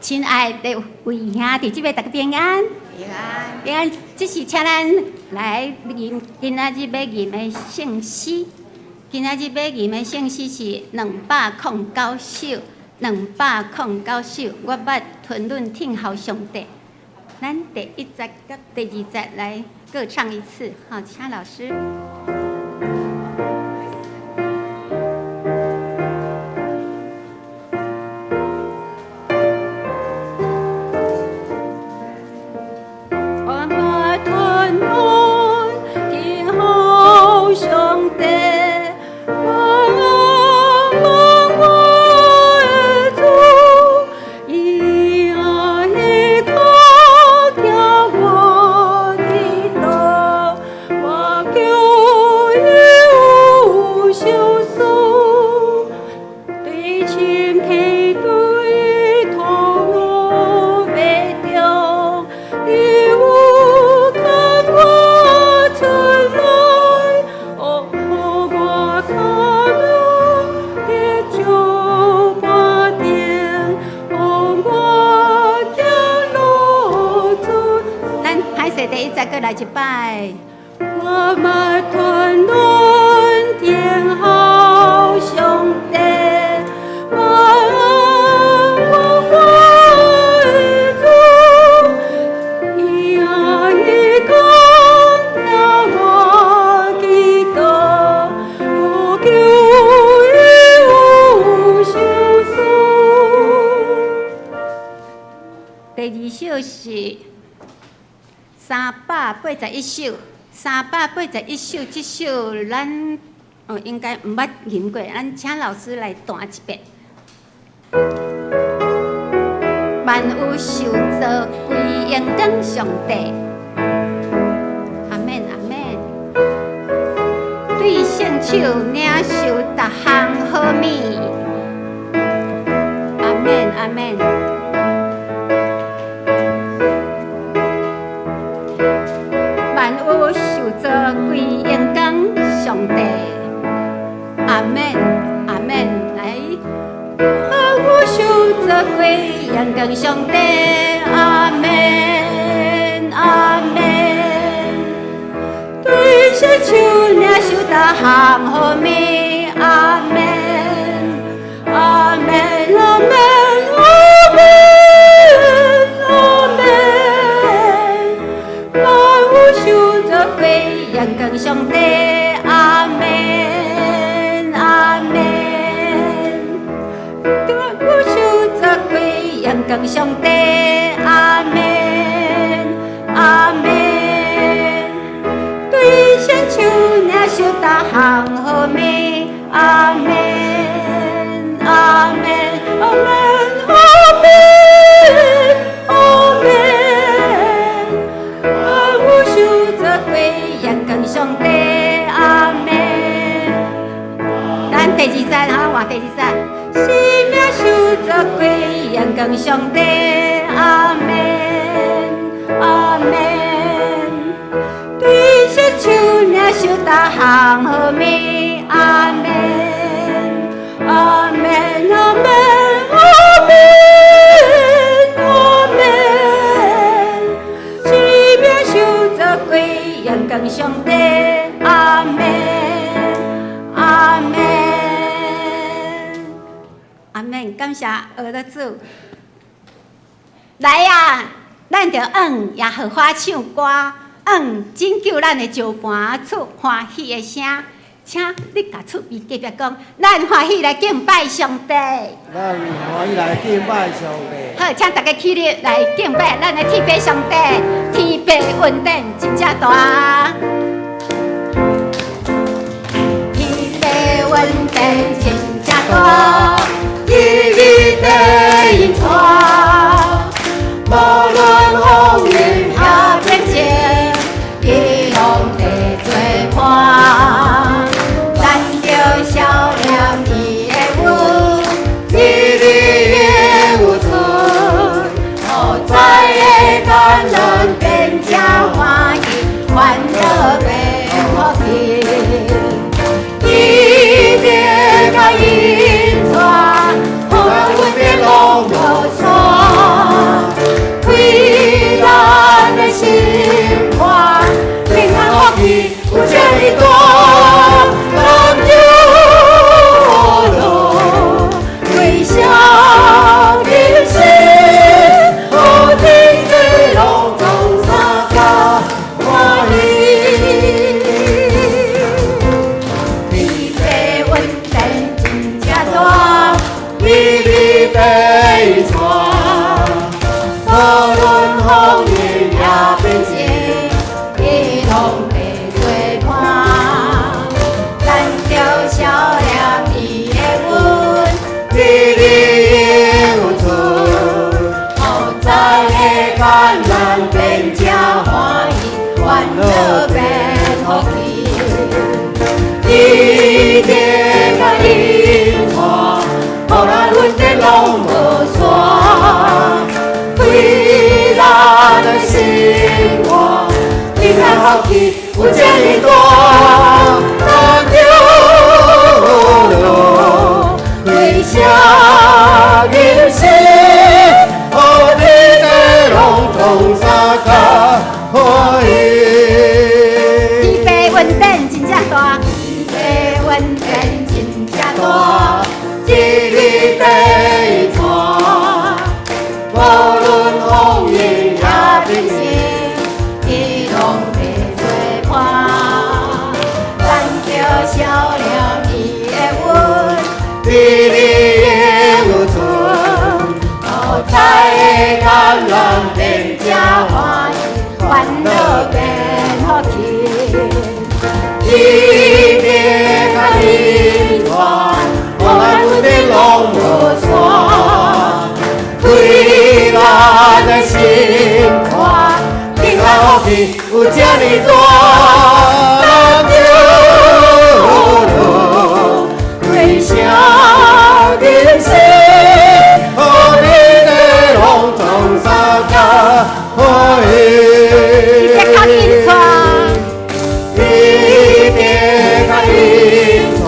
親愛的位兄弟姊妹，大家平安。平安。平安，這是請咱來吟今仔日欲吟的聖詩。今仔日欲吟的聖詩是209首，209首。我捌吞忍聽候上帝。咱第一節佮第二節來各唱一次，好，請老師。我捌吞忍聽候上帝，我望我的主，伊愛教行我的道，我求伊有相思，對深溪對塗路袂中，伊有牽我出來，予我跤路佇石盤頂，予我行路出。咱歹勢第一節閣來一擺。我捌吞忍聽候上帝，我望我的主，伊愛講聽我祈禱，我求伊有相思。第二首是381首，381首，這首咱哦應該毋捌吟過，咱請老師來彈一遍。萬有受造歸榮光上帝，阿們阿們。對聖手領受逐項好物，阿們阿們。萬有受造歸榮光上帝，阿們阿們。來，萬有受造歸榮光上帝，阿們阿們。對聖手領受逐項好物，阿們阿們阿們阿們阿們。萬有受造歸榮光上帝，阿們阿們。萬有受造歸榮光上帝，阿們阿們。對聖手領受逐項好物，阿們阿們阿們阿們阿們。萬有受造歸榮光上帝，阿們。咱第二節哈，換第二節。生命受造歸榮光上帝，阿們阿們。對聖手領受逐項好物，阿們阿們阿們阿們阿們。生命受造歸榮光上帝，阿們阿們阿們，感謝阿的主。來啊，咱著向耶和華唱歌，向拯救咱的石磐出歡喜的聲。請你共厝邊隔壁講，咱歡喜來敬拜上帝。咱歡喜來敬拜上帝。好，請大家起立來敬拜咱的天父上帝。天父恩典真正大，天父恩典真正大，日日地引帶，無論風雲也變遷，伊攏佇做伴。咱著少念伊的恩，日日永有存，予知的感恩變成歡喜，煩惱變福氣。伊定共引帶，恩典攏無無散。咱變誠歡喜，歡樂變福氣。伊定甲引帶，予咱恩典攏無煞，開咱的心肝，平安福氣有這呢大，咱著開聲吟詩，予天地攏總相共歡喜。伊爸恩典真正大，伊爸恩典真正大，一日地帶，無論風雨也平靜，伊攏會做伴。咱叫笑了伊的恩，日日永存，五彩的橄欖變誠歡喜，歡樂變福氣。伊定甲引帶，予咱恩典攏無煞，開咱的心肝，平安福氣有這呢大，咱著開聲吟詩，予天地攏總相共歡喜。伊的較緊帶，伊定甲引帶，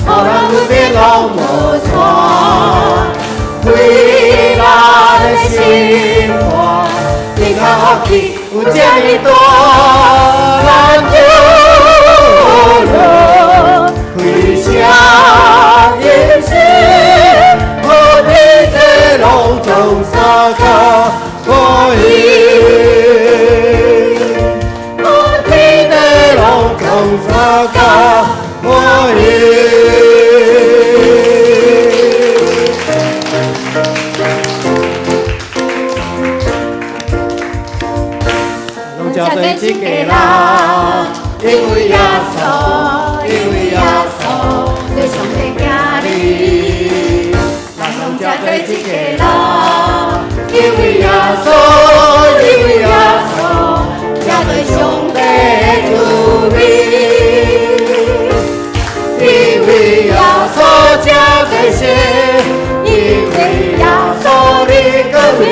予咱恩典攏無煞，開咱的心肝，平安福氣有這呢大，咱著開聲吟詩，予天地攏總相共歡喜。予天地攏總相共歡喜。攏叫做一家人，因為耶穌，因為耶穌做上帝囝兒，咱攏叫做一家人，因為耶穌，因為耶穌，叫做上帝子民，因為耶穌才最聖，因為耶穌的光明，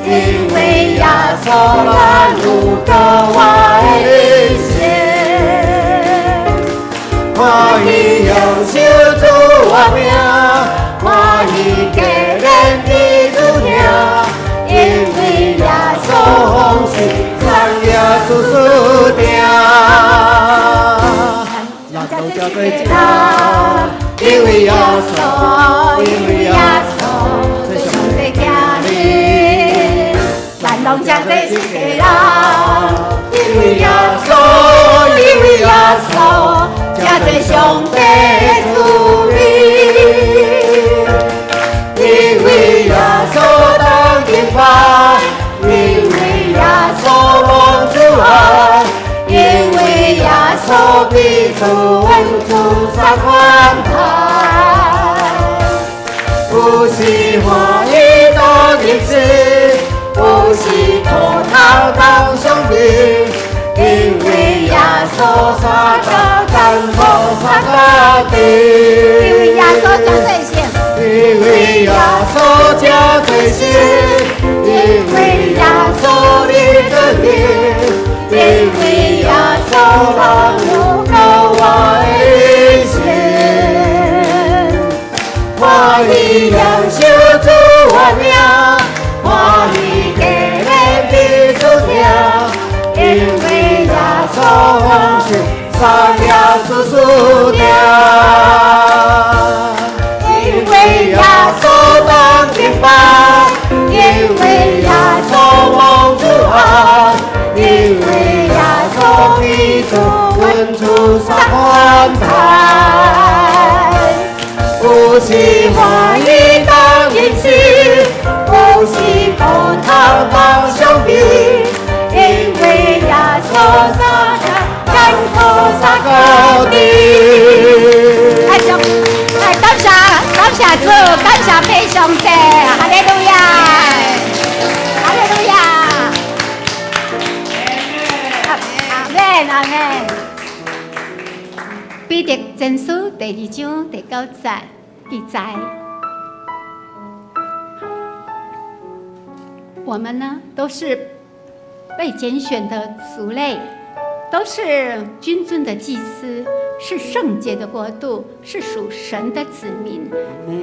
因為耶穌咱有格外的神。歡喜用受主的名，歡喜加連的主名，因為耶穌是三耶穌注定。咱攏叫做一家，因為耶穌，因為耶穌，做上帝囝兒，咱攏叫做一家人，因為耶穌，因為耶穌，叫做上帝子民，因為耶穌當敬拜，因為耶穌蒙主愛，因為耶穌彼此恩主三款待。有時歡喜當日子，有時苦頭當相比，因為耶穌三個甘苦三個地。因為耶穌才最聖，因為耶穌才最聖，因為耶穌的真理，因為耶穌咱有格外的神。歡喜揚受主的名，歡喜加連的主聽，因為耶穌是三耶穌注定。因為耶穌當敬拜，因為耶穌蒙主愛，因為耶穌彼此恩主三款待。有時歡喜當日子，有時苦頭當相比，因為耶穌三個甘苦三個高地。哎，上，哎，感謝感謝主，感謝父上帝，哈利路亞，哈利路亞。阿們。彼得前書第二章第九節記載，我們呢都是被揀選的族類，都是君尊的祭司，是聖潔的國度，是屬神的子民，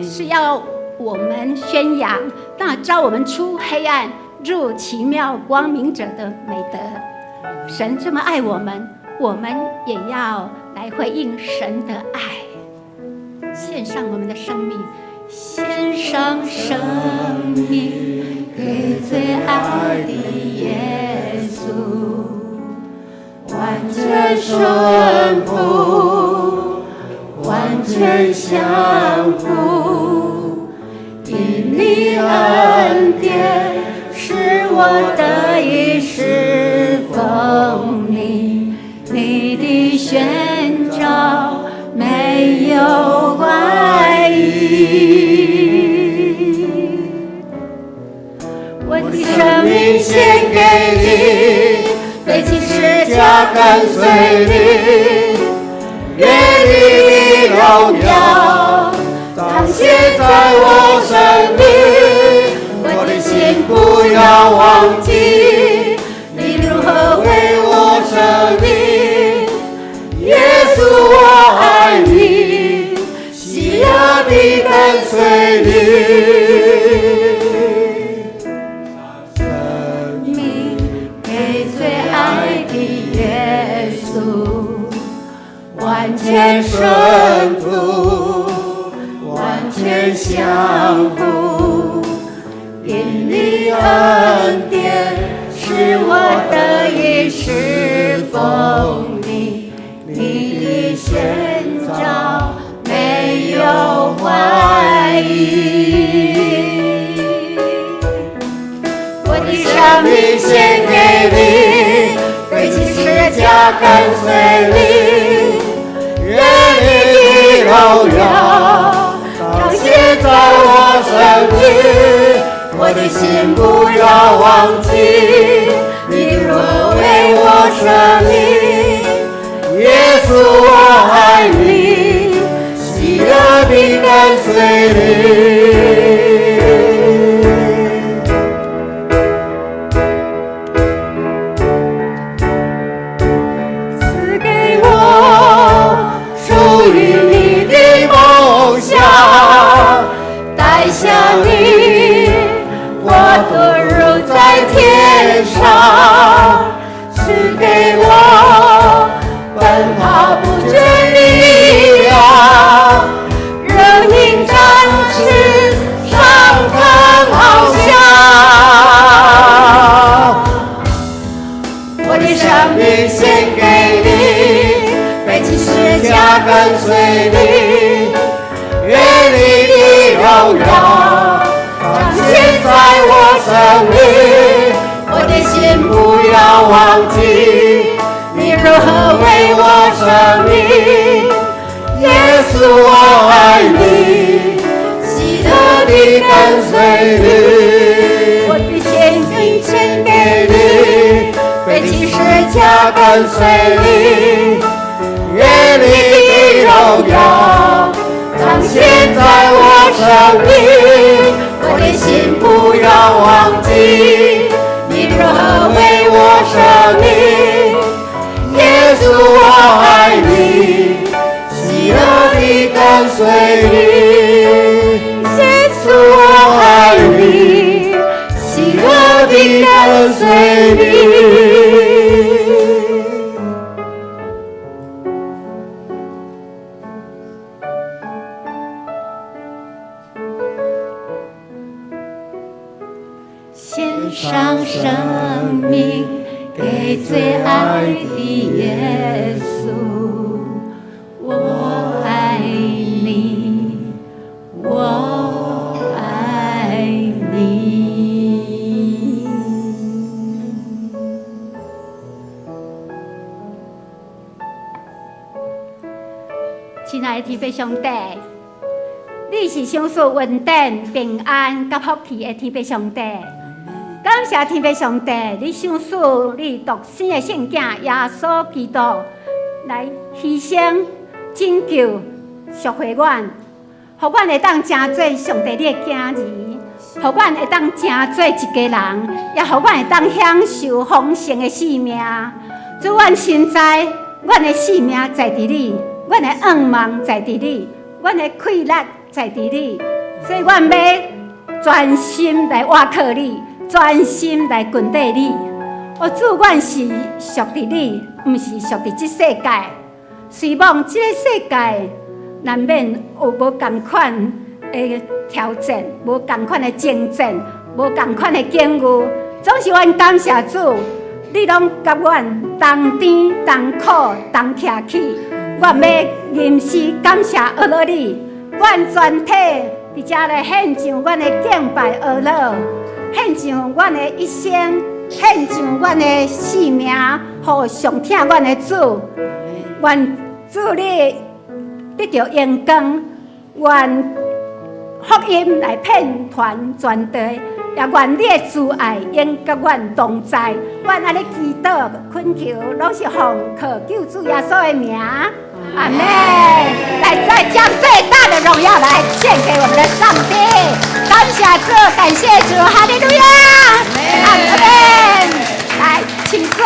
是要我們宣揚那召我們出黑暗入奇妙光明者的美德。神這麼愛我們，我們也要來回應神的愛，獻上我們的生命，獻上生命給最愛的耶穌，完全順服，完全降服，因你恩典使我得以侍奉你，你的宣召沒有懷疑。我的生命獻給你，背起十架跟隨你，願你的榮耀彰顯在我生命，我的心不要忘記你如何為我捨命。耶穌我愛你，喜樂地跟隨你。生命給最愛的耶穌，完全順服，完全降服，因你恩典使我得以侍奉你，你的宣召沒有懷疑。我的生命獻給你，背起十架跟隨你，願你的榮耀彰顯在我生命，我的心不要忘記你如何為我捨命。耶穌我愛你，喜樂地跟隨你。賜給我屬於你的夢想，帶下你國度如在天上，賜給我奔跑不倦力量，如鷹展翅上騰翱翔。我的生命獻給你，背起十架跟隨你，願你的榮耀彰顯在我生命，我的心不要忘記你如何為我捨命。耶穌我愛你，喜樂地跟隨你。我的心獻給你，背起十架跟隨你，願你的榮耀彰顯在我生命，我的心不要忘記你如何為我捨命。耶穌我愛你，喜樂地跟隨你。耶穌我愛你，喜樂地跟隨你。獻上生命給最愛的耶穌，我愛你，我愛你。親愛的天父上帝，你是賞賜恩典、平安佮福氣的天父上帝。感感謝天父上帝，你賞賜你獨生的聖子耶穌基督來犧牲拯救贖回阮，予阮會當成做上帝你的囝兒，予阮會當成做一家人，也予阮會當享受豐盛的生命。主，阮深知，阮的性命在佇你，阮的願望在佇你，阮的氣力在佇你，所以阮欲專心來倚靠你，專心來跟綴你。哦，主，阮是屬佇你，毋是屬佇這世界。雖罔這个世界難免有無仝款的挑戰，無仝款的爭戰，無仝款的境遇，總是阮感謝主，你攏佮阮同甜同苦同徛起。阮欲吟詩感謝阿樂你，阮全體佇遮來獻上阮的敬拜阿樂，獻上阮的一生，獻上阮的性命，予上疼阮的主。願主你得著榮光，願福音來遍傳全地，也願你的慈愛永佮阮同在。阮按呢祈禱懇求，攏是奉靠救主耶穌的名，阿們。來，再將最大的榮耀來獻給我們的上帝，感謝主，感謝主，哈利路亞，阿們。來，請坐。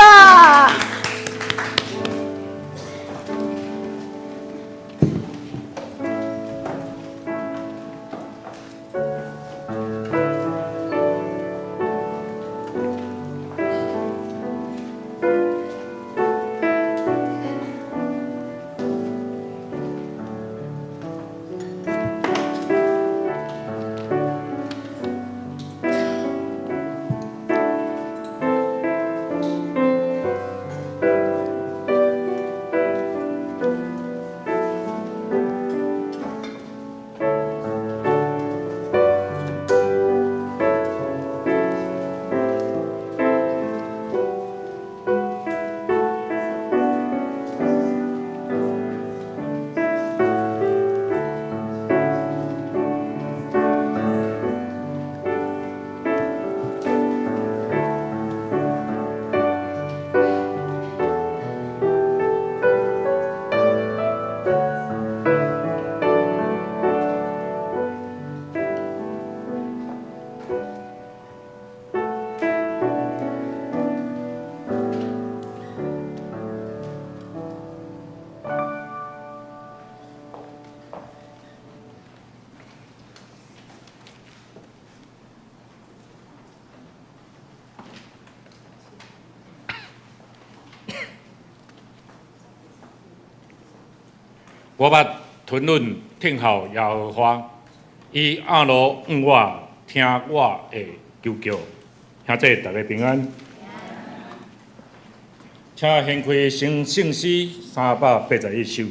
我捌吞忍等候耶和華，伊掩耳向我聽我的求叫。兄弟大家平安。請掀開成聖詩381首。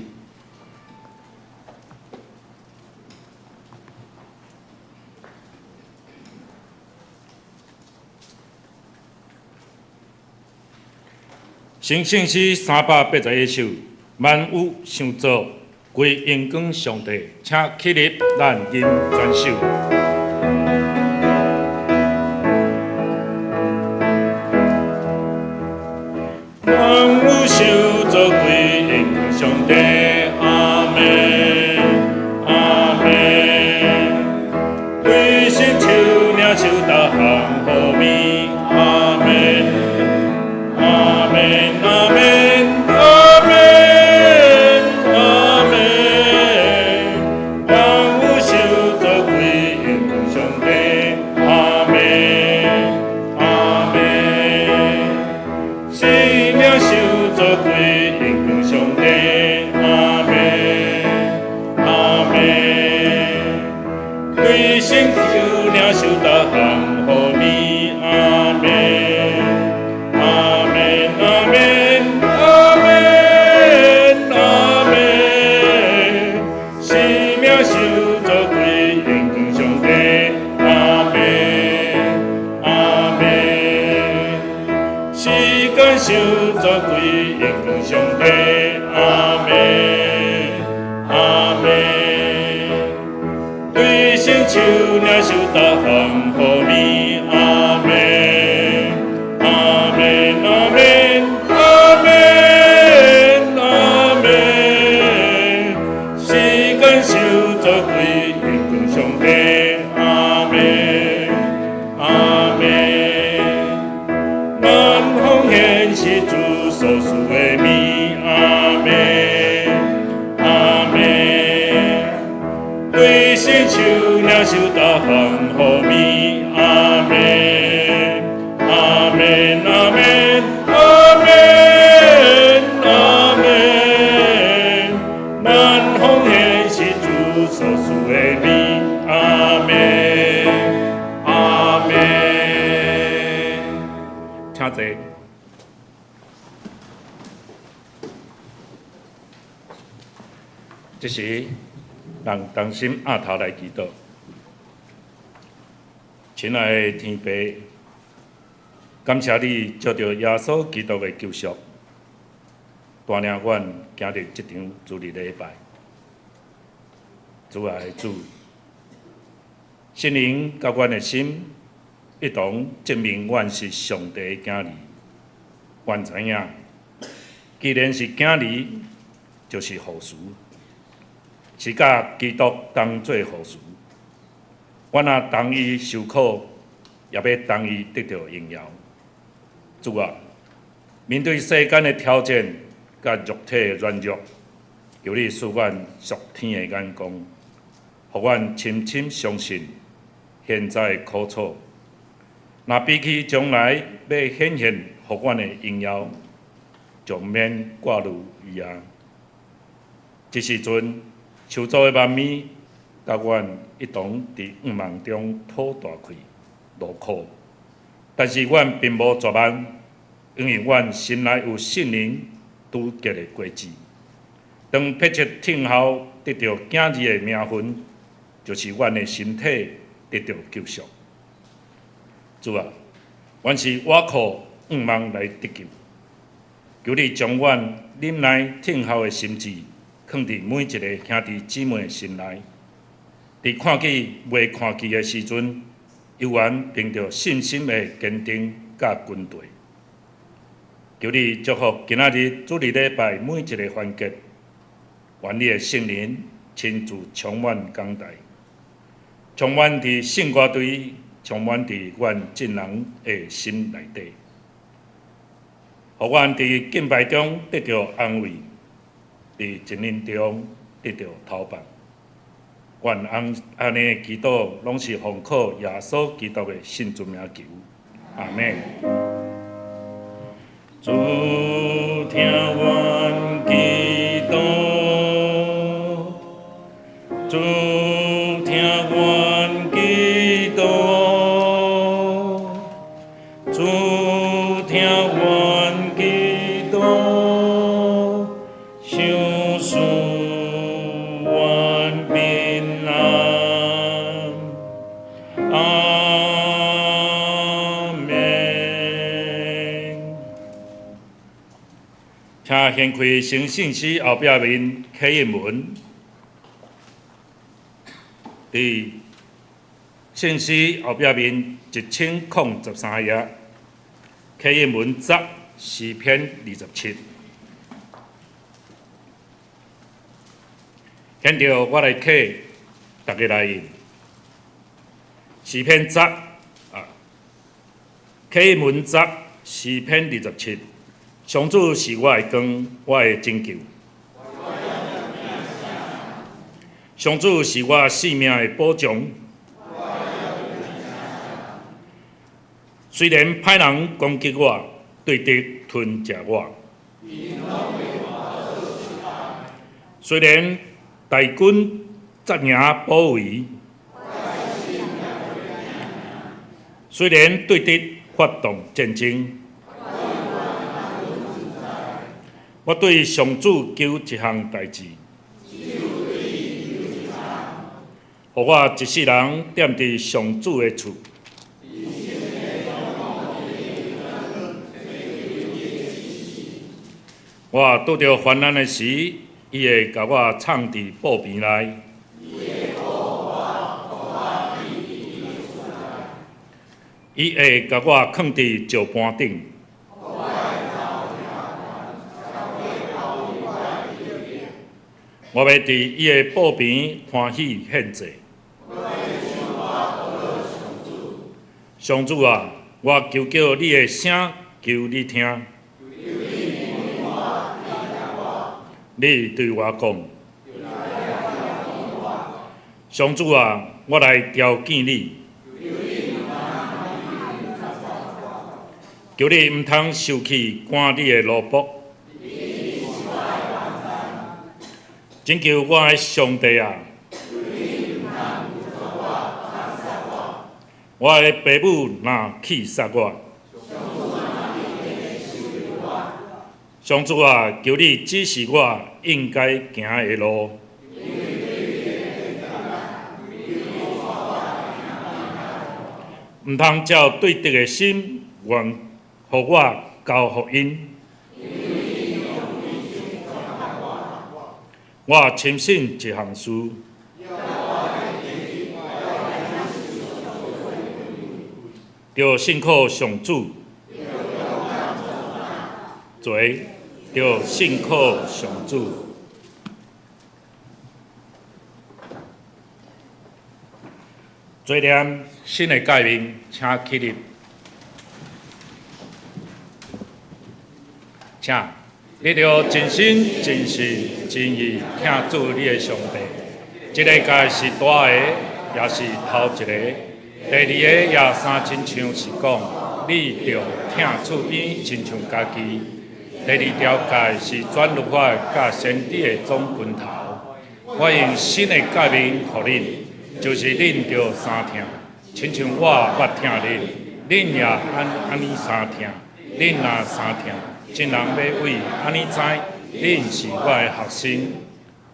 成聖詩381首，萬有想做歸榮光上帝，請起立，咱吟全首。萬有受造歸榮光上帝，阿們，阿們。對神手領受逐項好物，阿們，阿們，阿們，阿們，阿們。萬有受造歸榮光上帝，阿們，阿們。生命受造歸榮光上帝，阿們，阿們。對神求領受逐項好物，阿們，阿們，阿們，阿們，阿們。生命受造歸榮光上帝，阿們，阿們。時間受造歸榮光上帝，阿們，阿們。對神手領受逐項好物，阿們。所賜的名，阿們，阿們。對聖手領受大項予物，阿們，阿們，阿們，阿們，阿們。咱奉獻是主所賜的物，阿們，阿們。請坐。這時，咱同心徛頭來祈禱。親愛的天父，感謝你藉著耶穌基督的救贖，帶領阮行入這場主日禮拜。主愛的主，聖靈佮阮的心一同證明阮是上帝的囝兒。阮知影，既然是囝兒，就是後嗣。是佮基督同做後嗣，阮若同伊受苦，也欲同伊得著榮耀。主啊，面對世間的挑戰，佮肉體的軟弱，求你賜阮屬天的眼光，予阮深深相信，現在的苦楚，若比起將來欲顯現予阮的榮耀，就免掛慮伊啊。這時陣，受造的萬物，佮阮一同佇向望中吐大氣、勞苦，但是阮並無絕望，因為阮心內有聖靈拄結的果子。當迫切等候得著囝兒的名分，就是阮的身體得著救贖。主啊，阮是倚靠向望來得救，求你將阮忍耐等候的心志，囥佇每一个兄弟姊妹的心內，佇看見袂看見的時陣，猶原憑著信心的堅定佮軍隊。求你祝福今仔日主日禮拜每一个環節，願你的聖靈親自充滿講台，充滿佇聖歌隊，充滿佇阮眾人的心內底，予阮佇敬拜中得著安慰，佇真理中得著投放。阮按呢祈禱，攏是奉靠耶穌基督的聖尊名求，阿們。主聽阮祈禱，主聽阮祈禱，主聽阮祈禱，賞賜阮平安，阿們。請掀開成聖詩後壁面啟應文，佇聖詩後壁面1013頁，啟應文十詩篇27。現在我來啟，逐家來應。詩篇十啊，啟應文十詩篇27。上主是我的光，我的拯救。上主是我性命的保障。雖然歹人攻擊我，對敵吞食我，雖然大軍紮營包圍，雖然對敵發動戰爭，我對上主求一項代誌，予我一世人踮佇上主的厝。我拄著患難的時，伊會共我藏佇寶瓶內。伊會共我囥佇石盤頂。我欲佇伊的寶邊歡喜獻祭。上主啊，我求叫你的聲，求你聽。你對我講，上主啊，我來朝見你，求你毋通收去趕你的奴僕。拯救我的上帝啊！我的爸母若棄殺我，上主啊，求你指示我應該行的路。毋通照對敵的心願，予我交予𪜶。我深信一項事，著信靠上主，做著信靠上主。做念新的誡命，請起立，請。你著盡心、盡性、盡意疼主你的上帝。這个誡是大个，也是頭一个。第二个也相親像是講，你著疼厝邊親像家己。第二條誡是全律法佮先知的總根頭。我用新的誡命予恁，就是恁著相疼，親像我捌疼恁，恁也按按呢相疼。恁若相疼，眾人欲為按呢知，恁是我的學生。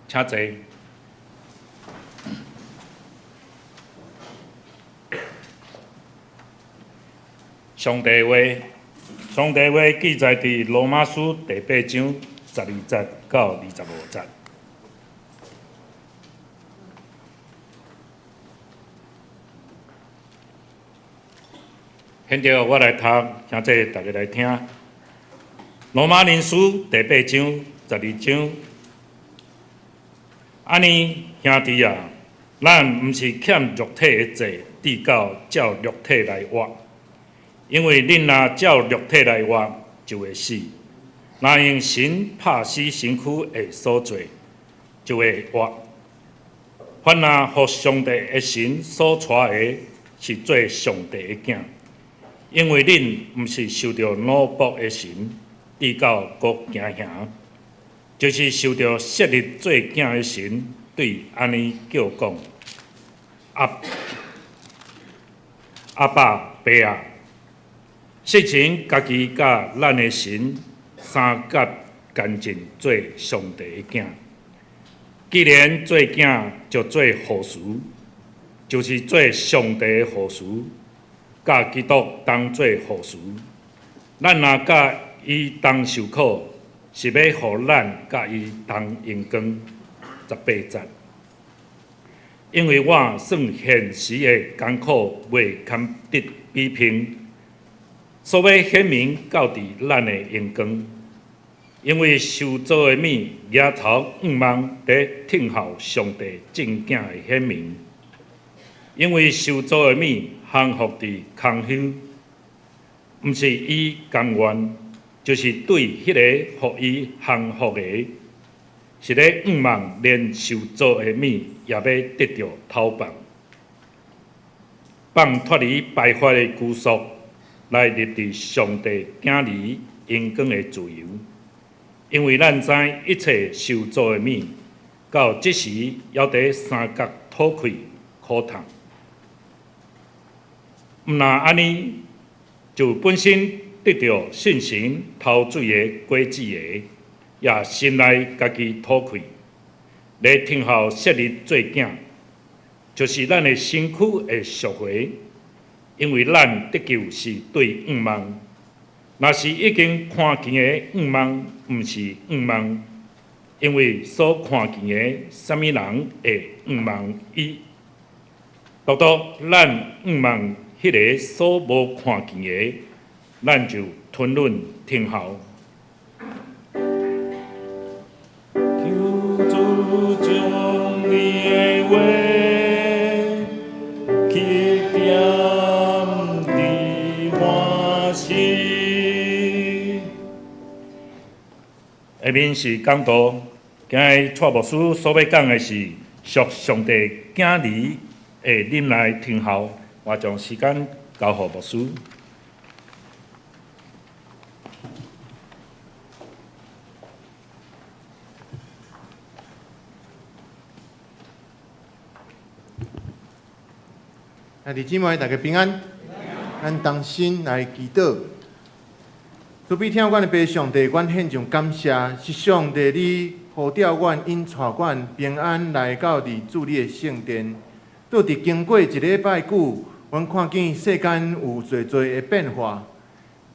請坐。上帝話，上帝話記載佇羅馬書第八章12節到25節。現在我來讀，兄弟大家來聽。羅馬人書第八章12章，按呢兄弟啊，咱毋是欠肉體的債，直到照肉體來活。因為恁若照肉體來活，就會死；若用神拍死身軀的所做，就會活。凡若予上帝的神所帶的，是做上帝的囝。因為恁毋是受著奴僕的神，直到閣驚嚇，就是受著設立做囝的神，對按呢叫講：阿阿爸爸啊！聖神家己佮咱的神相佮乾淨，做上帝的囝。既然做囝，就做後嗣，就是做上帝的後嗣，佮基督同做後嗣。咱若佮伊同受苦，是欲予咱佮伊同榮光。18節，因為我算現時的艱苦袂堪得比拼，所欲顯明到佇咱的榮光。因為受造的物額頭向望佇聽候上帝眾囝的顯明。因為受造的物降服佇空虛，毋是伊甘願，就是對彼个予伊降服的，是咧向望連受造的物也欲得著討放，放脫離敗壞的拘束，來入佇上帝囝兒榮光的自由。因為咱知一切受造的物，到這時猶佇三角吐氣苦痛。毋若按呢，就本身得著信神頭水的果子的，也心內家己吐氣，咧聽候設立做囝，就是咱的身軀會贖回，因為咱得救是對向望。若是已經看見的向望，毋是向望，因為所看見的，啥物人會向望伊？獨獨咱向望彼个所無看見的，咱就吞忍聽候。求主將你的話去點佇我心。下面是講道，今日蔡牧師所欲講的是屬上帝囝兒的忍耐等候。我將時間交予牧師。兄弟姊妹，大家平安。咱同心來祈禱。慈悲疼阮的父上帝，阮獻上感謝，是上帝你呼召阮，引帶阮平安來到佇主你的聖殿。主佇經過一禮拜久，阮看見世間有濟濟的變化。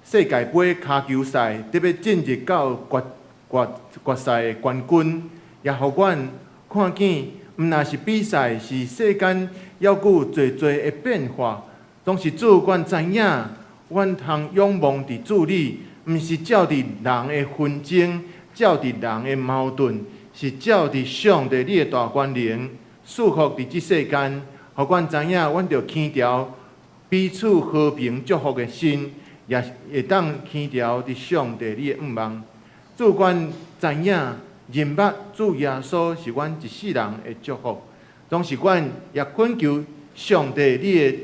世界盃跤球賽得欲進入到決決決賽的冠軍，也予阮看見，毋但是比賽，是世間猶閣有濟濟的變化。總是主，阮知影，阮通仰望佇主你，毋是照佇人的紛爭，照佇人的矛盾，是照佇上帝你的大權能賜福佇這世間，予阮知影，阮著牽牢彼此和平祝福的心，也會當牽牢佇上帝你的向望。主，阮知影認捌主耶穌是阮一世人的祝福，總是阮也懇求上帝你的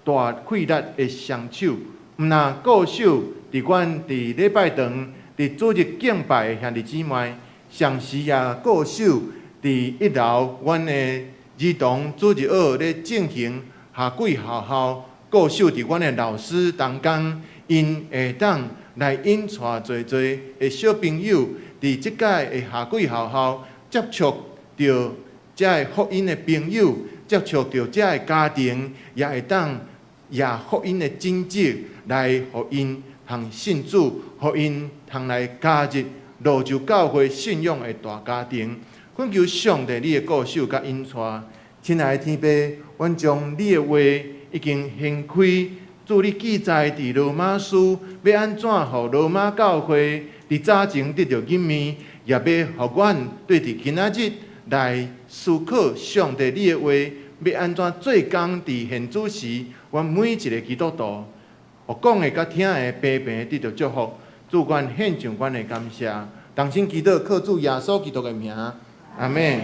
大氣力的雙手，毋但顧守佇阮佇禮拜堂佇主日敬拜的兄弟姊妹，同時也顧守佇一樓阮的兒童主日學咧進行夏季學校，顧守佇阮的老師同工，𪜶會當來引帶濟濟的小朋友佇這屆的夏季學校接觸著遮个福音的朋友，接觸著遮个家庭，也會當也福音的種子來予𪜶通信主，予𪜶通來加入蘆洲教會信仰的大家庭。懇求上帝你的顧守佮引帶，親愛的天父，阮將你的話已經掀開，主你記載佇羅馬書，欲按怎予羅馬教會佇早前得著忍耐，也欲予阮對佇今仔日來思考上帝你的話，欲按怎做工佇現主時，阮每一个基督徒，予講的佮聽的平平得著祝福。主，阮獻上阮的感謝，同心祈禱，靠主耶穌基督的名，阿們。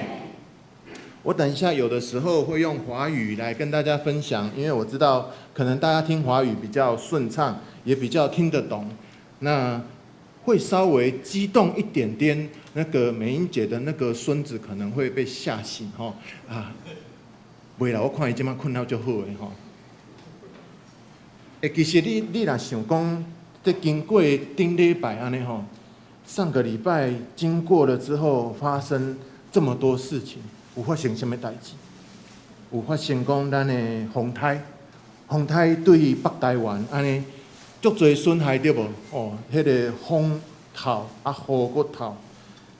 我等一下有的時候會用華語來跟大家分享，因為我知道可能大家聽華語比較順暢，也比較聽得懂。那會稍微激動一點點，那個美英姐的那個孫子可能會被嚇醒吼啊！袂啦，我看伊這馬睏了足好的吼。欸，其實你若想講，這經過頂禮拜按呢吼，上個禮拜經過了之後，發生這麼多事情，有發生啥物代誌？有發生講咱的風颱，風颱對北台灣按呢足濟損害對無？哦，彼個風透啊雨閣透，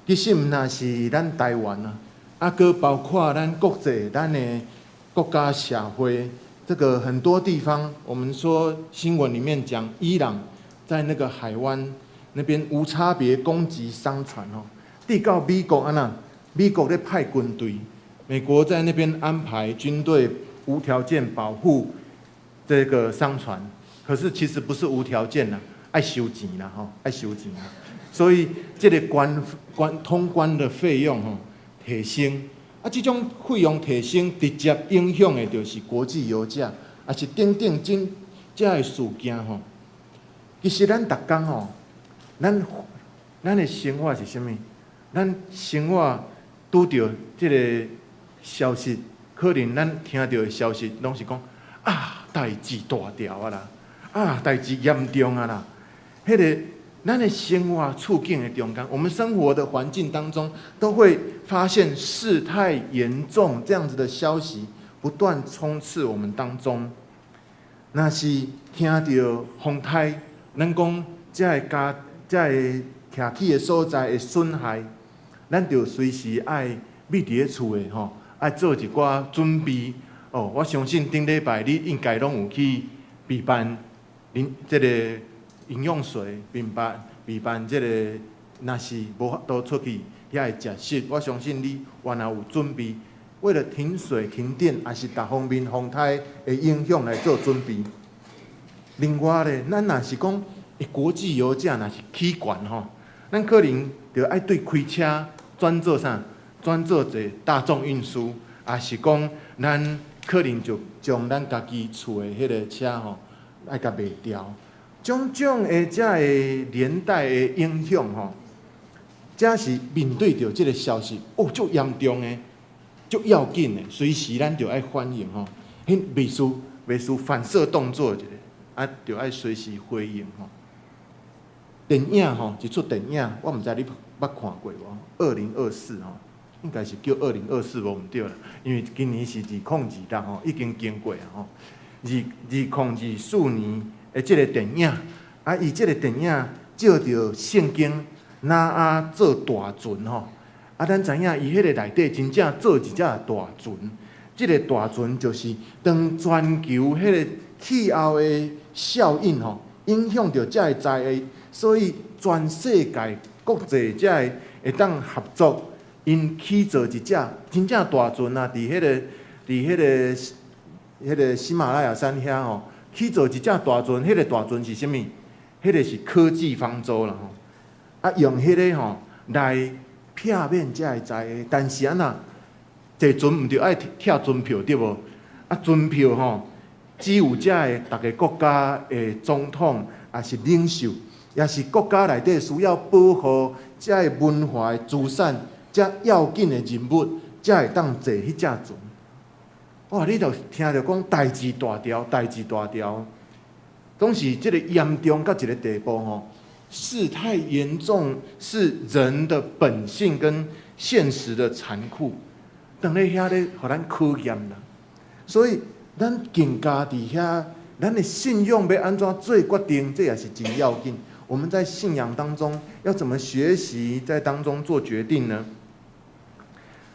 其實毋但是咱台灣啊，啊閣包括咱國際咱的國家社會，這個很多地方，我們說新聞裡面講伊朗在那個海灣那邊無差別攻擊商船哦，直到美國按怎，美國咧派軍隊，美國在那邊安排軍隊無條件保護這個商船，可是其實不是無條件啦，愛收錢啦吼，愛收錢啦，所以這個關關通關的費用吼提升，啊，這種費用提升直接影響的就是國際油價，也是等等這這个事件吼。其實咱逐工吼，咱咱的生活是啥物？咱生活拄著這个消息，可能咱聽著的消息攏是講啊，代誌大條啊啦，啊，代誌嚴重啊啦。彼个咱的生活處境的中間，我們生活的環境當中，都會發現事態嚴重這樣子的消息不斷充斥我們當中。若是聽著風颱，咱講這个家、這个徛起的所在會損害，咱就隨時愛覕佇咧厝的吼，愛做一寡準備。哦，我相信頂禮拜你應該攏有去備辦啉這个飲用水，備辦備辦這個，若是無法度出去遐的食食，我相信你原來有準備，為了停水停電，抑是逐方面風颱的影響來做準備。另外咧，咱若是講國際油價若是起懸吼，咱可能就愛對開車轉做啥？轉做坐大眾運輸，抑是講咱可能就將咱家己厝的彼个車吼，愛共賣掉。種種的遮个連帶的影響吼，這是面對著這个消息，哦，足嚴重的，足要緊的，隨時咱就愛反應吼。彼袂輸反射動作一下，啊，就愛隨時回應吼。電影吼，一齣電影，我毋知你捌看過無？2024吼，應該是叫二零二四無毋對啦，因為今年是2026吼，已經經過啊吼。2024年的這个電影，啊，伊這个電影照著聖經挪亞做大船吼，啊，咱知影伊彼个內底真正做一隻大船，這个大船就是當全球彼个氣候的效應吼，影響著遮个災害，所以全世界國際才會會當合作，𪜶起造一隻真正大船啊！佇彼个喜馬拉雅山遐吼，起造一隻大船，彼个大船是啥物？彼个是科技方舟啦吼！啊，用彼个吼來避免遮个災害，但是按怎坐船毋著愛拆船票對無？啊，船票吼，只有遮个逐个國家的總統，抑是領袖，抑是國家內底需要保護遮个文化的資產，遮要緊的人物，才會當坐彼隻船。哇！你著聽著講代誌大條，代誌大條，總是這个嚴重到一个地步吼。事態嚴重是人的本性跟現實的殘酷，當咧遐咧，予咱考驗啦。所以咱更加佇遐，咱的信仰欲按怎做決定，這也是真要緊。我們在信仰當中要怎麼學習，在當中做決定呢？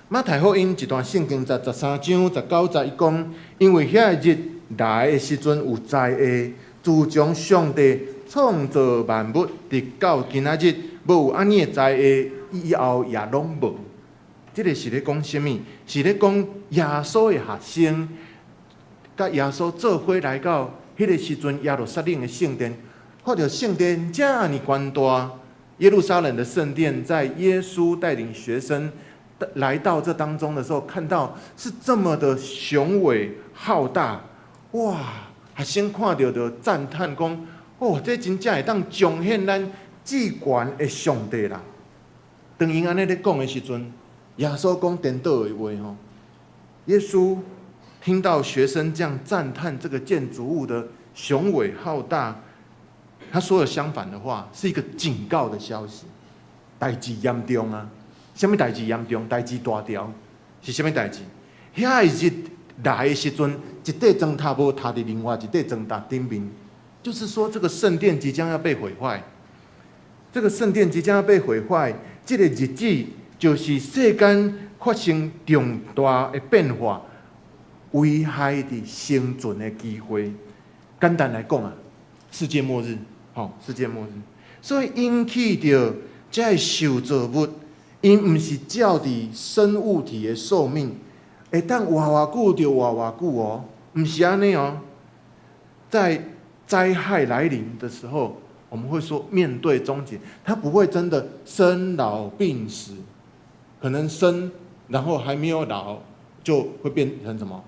馬太福音一段聖經節13章19節，伊講，因為遐个日來的時陣有災禍，自從上帝創造萬物，直到今仔日，無有按呢的災禍，以後也攏無。這个是咧講啥物？是咧講耶穌的學生，佮耶穌做伙來到彼个時陣，耶路撒冷的聖殿，看著聖殿遮爾懸大，耶路撒冷的聖殿，在耶穌帶領學生來到這當中的時候，看到是這麼的雄偉浩大，哇！學生看著就讚嘆講：哦，這真正會當彰顯咱至懸的上帝啦！當𪜶按呢咧講的時陣，耶穌講顛倒的話吼。耶穌聽到學生這樣讚嘆這個建築物的雄偉浩大，他說了相反的話，是一個警告的消息。代誌嚴重啊！啥物代誌嚴重？代誌大條是啥物代誌？遐个日來的時陣，一塊磚頭無塌佇另外一塊磚頭頂面，就是說這個聖殿即將要被毀壞。這個聖殿即將要被毀壞，這個日子就是世間發生重大的變化，危害佇生存的機會。簡單來講啊，世界末日，吼，世界末日。所以引起著這个受造物，𪜶毋是照佇生物體的壽命，會當活偌久就活偌久哦，毋是按呢哦。在災害來臨的時候，我們會說面對終結，他不會真的生老病死，可能生，然後還沒有老，就會變成什麼？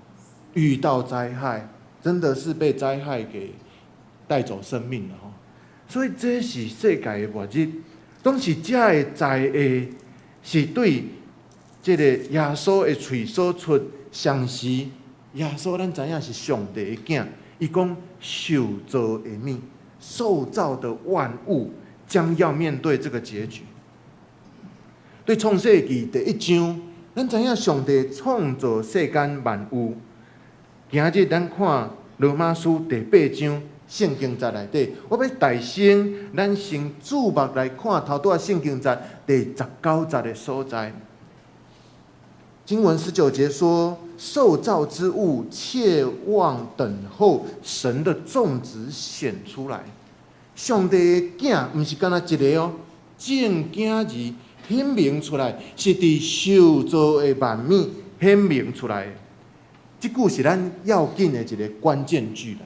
遇到災害，真的是被災害給帶走生命了吼。所以這是世界的末日，當時這个災禍是對這个耶穌的喙所出相時，耶穌咱知影是上帝的囝，伊講受造的物，受造的萬物將要面對這個結局。對創世記第一章，咱知影上帝創造世間萬有。今日咱看羅馬書第八章聖經節內底，我欲代先，咱先注目來看頭拄仔聖經節第19節的所在。經文19節說：受造之物切望等候神的眾子顯出來。上帝的囝毋是干焦一个哦，眾囝兒顯明出來，是佇受造的萬物顯明出來。這句是咱要緊的一个關鍵句啦。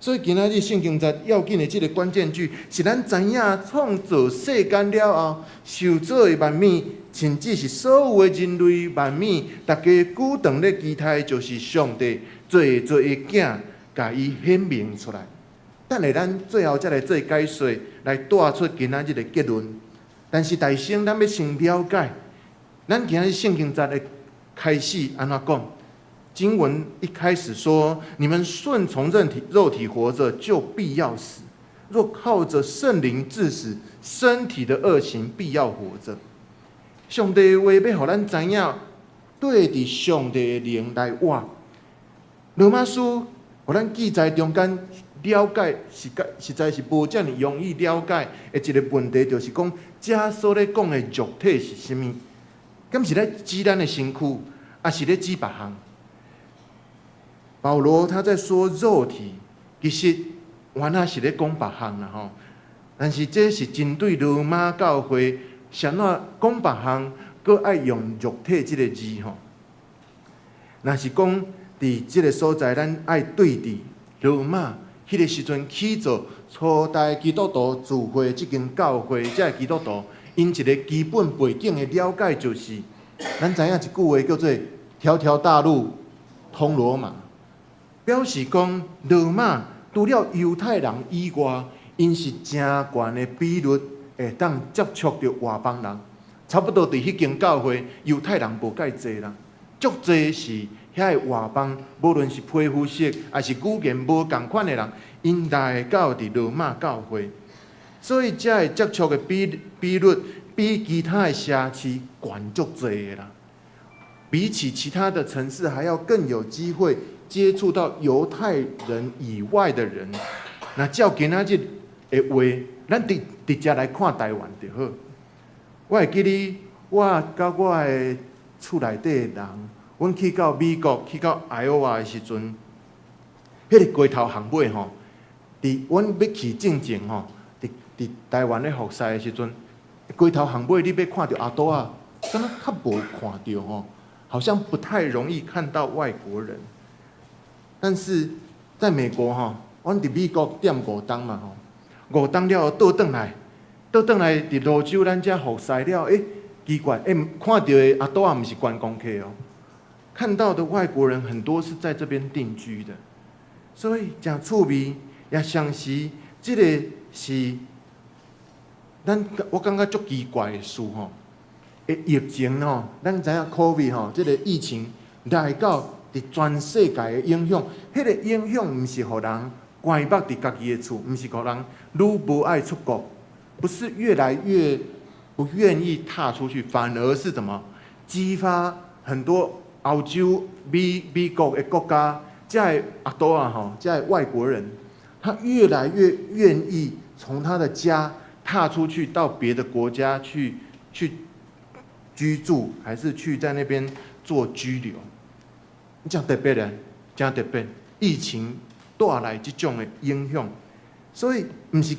所以今仔日聖經節要緊的這个關鍵句，是咱知影創造世間了後，受造的萬物，甚至是所有的人類萬物，逐家久長咧期待，就是上帝做做的囝，共伊顯明出來。等下咱最後才來做解說，來帶出今仔日的結論。但是大先，咱欲先了解，咱今日聖經節的開始按怎講？經文一開始說：你們順從肉體活着，就必要死；若靠着聖靈治死身體的惡行，必要活着。上帝話欲予咱知影，對著上帝的靈來活。羅馬書予咱記載中間了解，實在是無遮爾容易了解的一个問題，就是講，這所咧講的肉體是啥物？敢是咧指咱的身軀，抑是咧指別項？保羅他在說肉體，其實原來是咧講別項啦吼。但是這是針對羅馬教會，啥怎講別項，閣愛用肉體這个字吼。若是講佇這个所在，咱愛對佇羅馬彼个時陣起做初代基督徒聚會這間教會，這个基督徒，𪜶一个基本背景的了解就是，咱知影一句話叫做“條條大路通羅馬”。表示講羅馬除了猶太人以外，𪜶是誠懸的比率會當接觸著外邦人。差不多佇彼間教會，猶太人無蓋濟啦，足濟是遐个外邦，無論是皮膚色，抑是語言無仝款的人，𪜶來到佇羅馬教會，所以這个接觸的比率比其他的城市懸足濟的啦。比起其他的城市，還要更有機會接觸到猶太人以外的人。那照今仔日的話，咱直接來看台灣就好。我會記得，我佮我的厝內底的人，阮去到美國，去到愛奧瓦的時陣，彼个街頭巷尾吼，佇阮欲去進前吼，佇台灣咧服侍的時陣，街頭巷尾你欲看著阿多仔，敢若較無看著吼，好像不太容易看到外國人。但是在美國吼，阮佇美國踮5冬嘛吼，五冬了後倒轉來，倒轉來佇蘆洲咱遮服侍了，欸，奇怪，欸，看著的阿多仔毋是觀光客哦，看到的外國人很多是在這邊定居的，所以誠趣味，也相時，這个是咱我感覺足奇怪的事吼。欸，疫情吼，咱知影 COVID 吼，這个疫情來到佇全世界的影響，彼个影響毋是予人關縛佇家己的厝，毋是予人愈無愛出國，不是越來越不願意踏出去，反而是怎麼激發很多歐洲、美國的國家，這个阿多仔吼，這个外國人，他越來越願意從他的家踏出去，到別的國家去居住，還是去在那邊做居留。誠特別咧，誠特別，疫情帶來這種的影響，所以毋是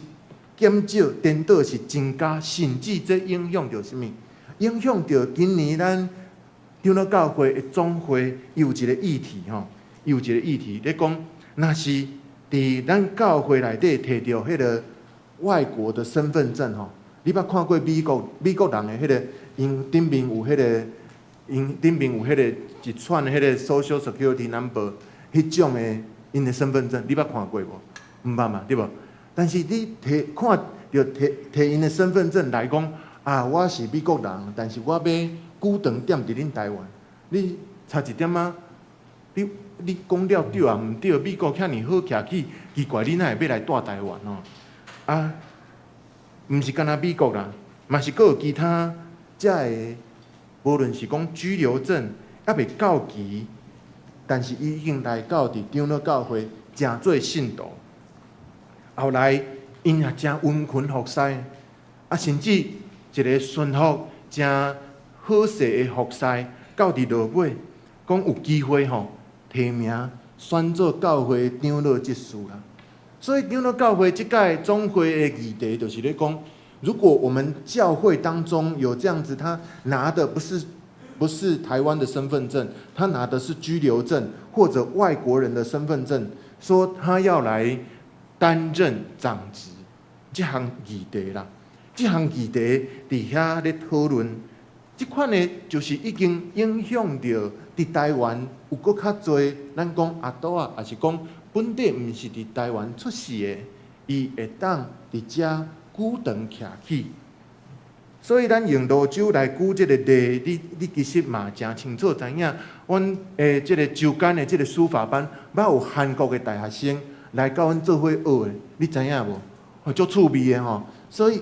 減少，顛倒是增加，甚至這影響著啥物？影響著今年咱長老教會的總會有一个議題吼，有一個議題咧講，若是佇咱教會內底提著彼个外國的身份證吼，你捌看過美國人的彼个，𪜶頂面有彼个，𪜶頂面有彼个一串彼个 Social Security Number，彼種的𪜶的身份證，你捌看過無？毋捌嘛，對無？但是你提看著提提𪜶的身份證來講，啊，我是美國人，但是我欲久長踮佇恁台灣，你差一點仔，你講了對抑毋對？美國遐爾好徛起，奇怪，你哪會欲來蹛台灣吼？啊，毋是干焦美國啦，嘛是閣有其他遮个，無論是講居留證猶未到期，但是伊已經來到佇長老教會，成做信徒。後來，𪜶也誠殷勤服侍，啊，甚至一個順服誠好勢的服侍，到佇落尾，講有機會吼提名選做教會長老執事啦。所以長老教會這屆總會的議題就是咧講，如果我們教會當中有這樣子，他拿的不是台灣的身份證，他拿的是居留證或者外國人的身份證，說他要來擔任長執這項議題啦。這項議題佇遐咧討論，這款的就是已經影響著佇台灣有閣較濟，咱講阿斗仔，抑是講本地毋是佇台灣出世的，伊會當佇遮舉長徛起。所以咱用蘆洲來舉這個例，你其實嘛誠清楚知影，阮的這個周間的這個書法班，捌有韓國的大學生來佮阮做伙學的，你知影無？足趣味的吼。所以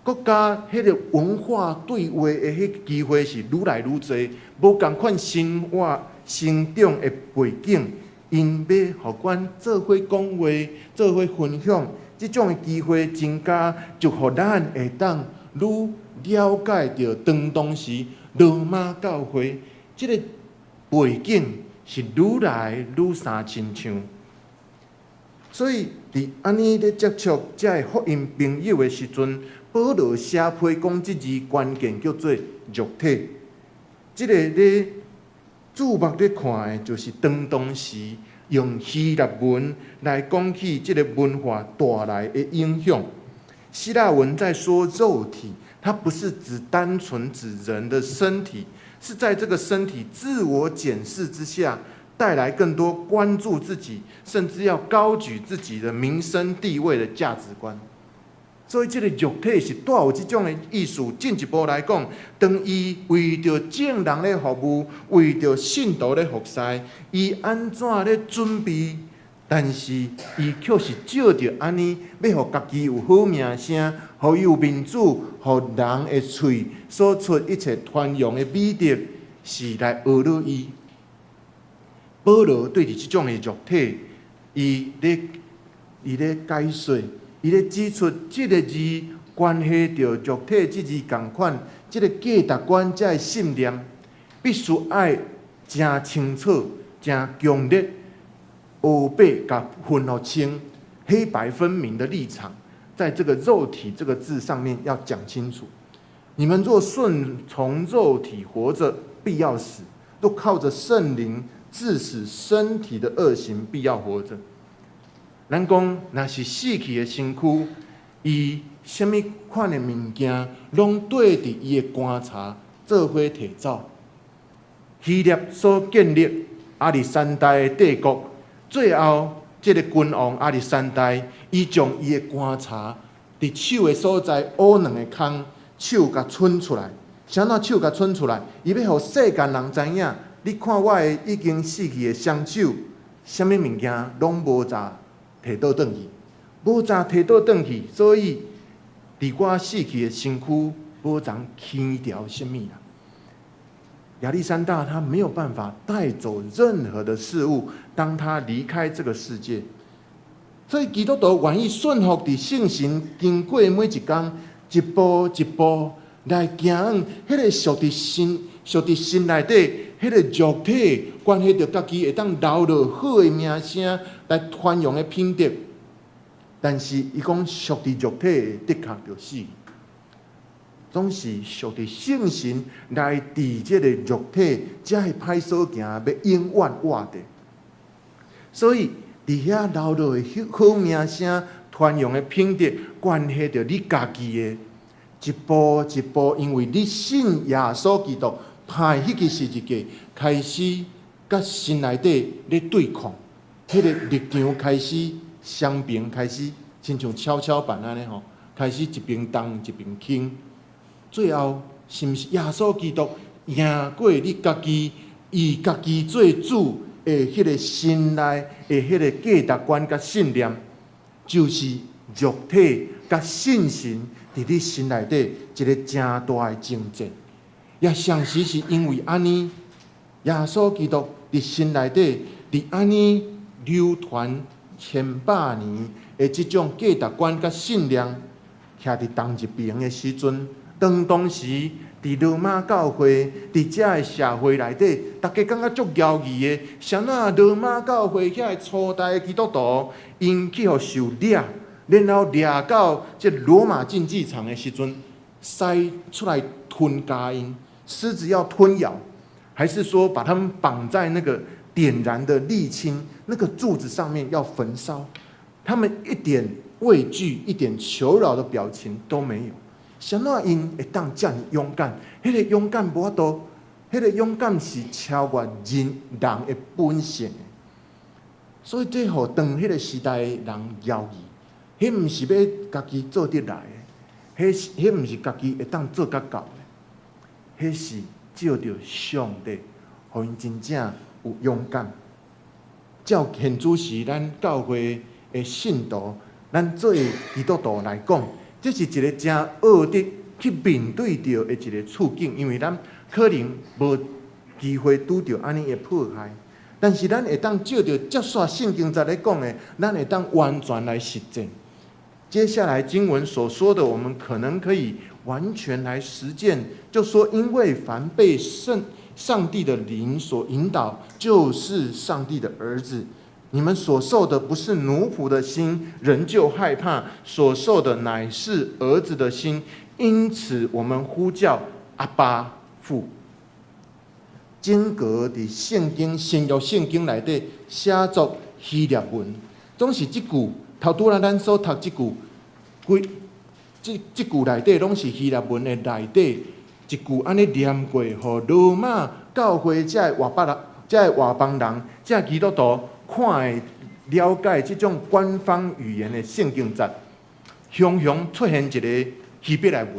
國家彼個文化對話的彼個機會是愈來愈濟，無仝款生活成長的背景，𪜶欲予阮做伙講話、做伙分享，這種的機會增加，就予咱會當愈了解著當時羅馬教會這個背景是愈來愈相親像。所以佇按呢咧接觸遮个福音朋友的時陣，保羅寫批講這字關鍵叫做肉體。這個咧注目咧看的，就是當時用希臘文來講起這個文化帶來的影響。希臘文在說肉體，它不是只單純指人的身體，是在這個身體自我檢視之下，帶來更多關注自己，甚至要高舉自己的名聲地位的價值觀。所以，這個肉體是帶有這種的意思。進一步來講，當伊為著眾人咧服務，為著信徒咧服侍，伊按怎咧準備？但是，伊卻是藉著按呢，欲予家己有好名聲，予伊有面子，予人的喙所出一切傳揚的美德，是來呵咾伊。保羅對佇這種的肉體，伊咧解說，伊咧指出這個字關係著肉體這字仝款，這個價值觀、這个信念，必須愛誠清楚、誠強烈，黑白共分予清，黑白分明的立場，在這個肉體這個字上面要講清楚。你們若順從肉體活着，必要死；若靠着聖靈治死身體的惡行，必要活着。咱講，若是死去的身軀，伊啥物款的物件，攏綴佇伊的棺柴做伙提走。希臘所建立亞歷山大的帝國，最後這个君王亞歷山大，伊將伊的棺柴佇手的所在挖兩个空，手共伸出來。啥物手共伸出來？伊欲予世間人知影，你看我的已經死去的雙手，啥物物件攏無咋提倒轉去，無咋提倒轉去，所以佇我死去的身軀，無通牽牢啥物啦。亞歷山大他沒有辦法帶走任何的事物，當他離開這個世界，所以基督徒願意順服佇聖神，經過每一工一步一步來行，彼个屬佇身內底，彼个肉體關係著家己會當留落好的名聲來傳揚的品德，但是伊講屬佇肉體的確著死。總是屬佇聖神來治這个肉體，才會歹所行，欲永遠活著。所以佇遐留落的好名聲、傳揚的品德，關係著你家己的一步一步，因為你信耶穌基督，歹彼支十字架，開始佮身內底咧對抗，彼个立場開始雙邊開始，親像蹺蹺板按呢吼，開始一邊重一邊輕。最後，是毋是耶穌基督贏過你家己，以家己做主的彼个心內的彼个價值觀佮信念，就是肉體佮聖神佇你心內底一个誠大的爭戰。也相時是因為按呢，耶穌基督佇心內底佇按呢流傳千百年的這種價值觀佮信念，徛佇同一邊的時陣。當時佇羅馬教會，佇遮个社會內底，大家感覺足訝異的，啥那羅馬教會遐个初代的基督徒，𪜶去予受掠，然後掠到這羅馬競技場的時陣，獅出來吞咬𪜶，獅子要吞咬，還是說把他們綁在那個點燃的瀝青，那個柱子上面要焚燒，他們一點畏懼、一點求饒的表情都沒有。啥物𪜶會當遮爾勇敢？彼個勇敢無法度，彼個勇敢是超越人人的本性的。所以這予當彼個時代的人猶疑，彼毋是欲家己做得來的，彼毋是家己會當做甲到的，彼是藉著上帝，予𪜶真正有勇敢。照現此時咱教會的信徒，咱做基督徒來講，這是一個誠惡的去面對著的一個處境，因為咱可能無機會拄著按呢的迫害，但是咱會當藉著接續聖經節咧講的，咱會當完全來實踐。接下來經文所說的，我們可能可以完全來實踐，就說因為凡被聖上帝的靈所引導，就是上帝的兒子。你們所受的不是奴僕的心，仍舊害怕；所受的乃是兒子的心。因此，我們呼叫阿爸父。整個佇聖經新約聖經內底寫作希臘文，總是這句頭拄仔咱所讀這句，規這這句內底攏是希臘文的內底一句按呢念過，予羅馬教會這个外邦人、這個外邦人、這個基督徒看會了解這種官方語言的聖經節，雄雄出現一個希伯來文，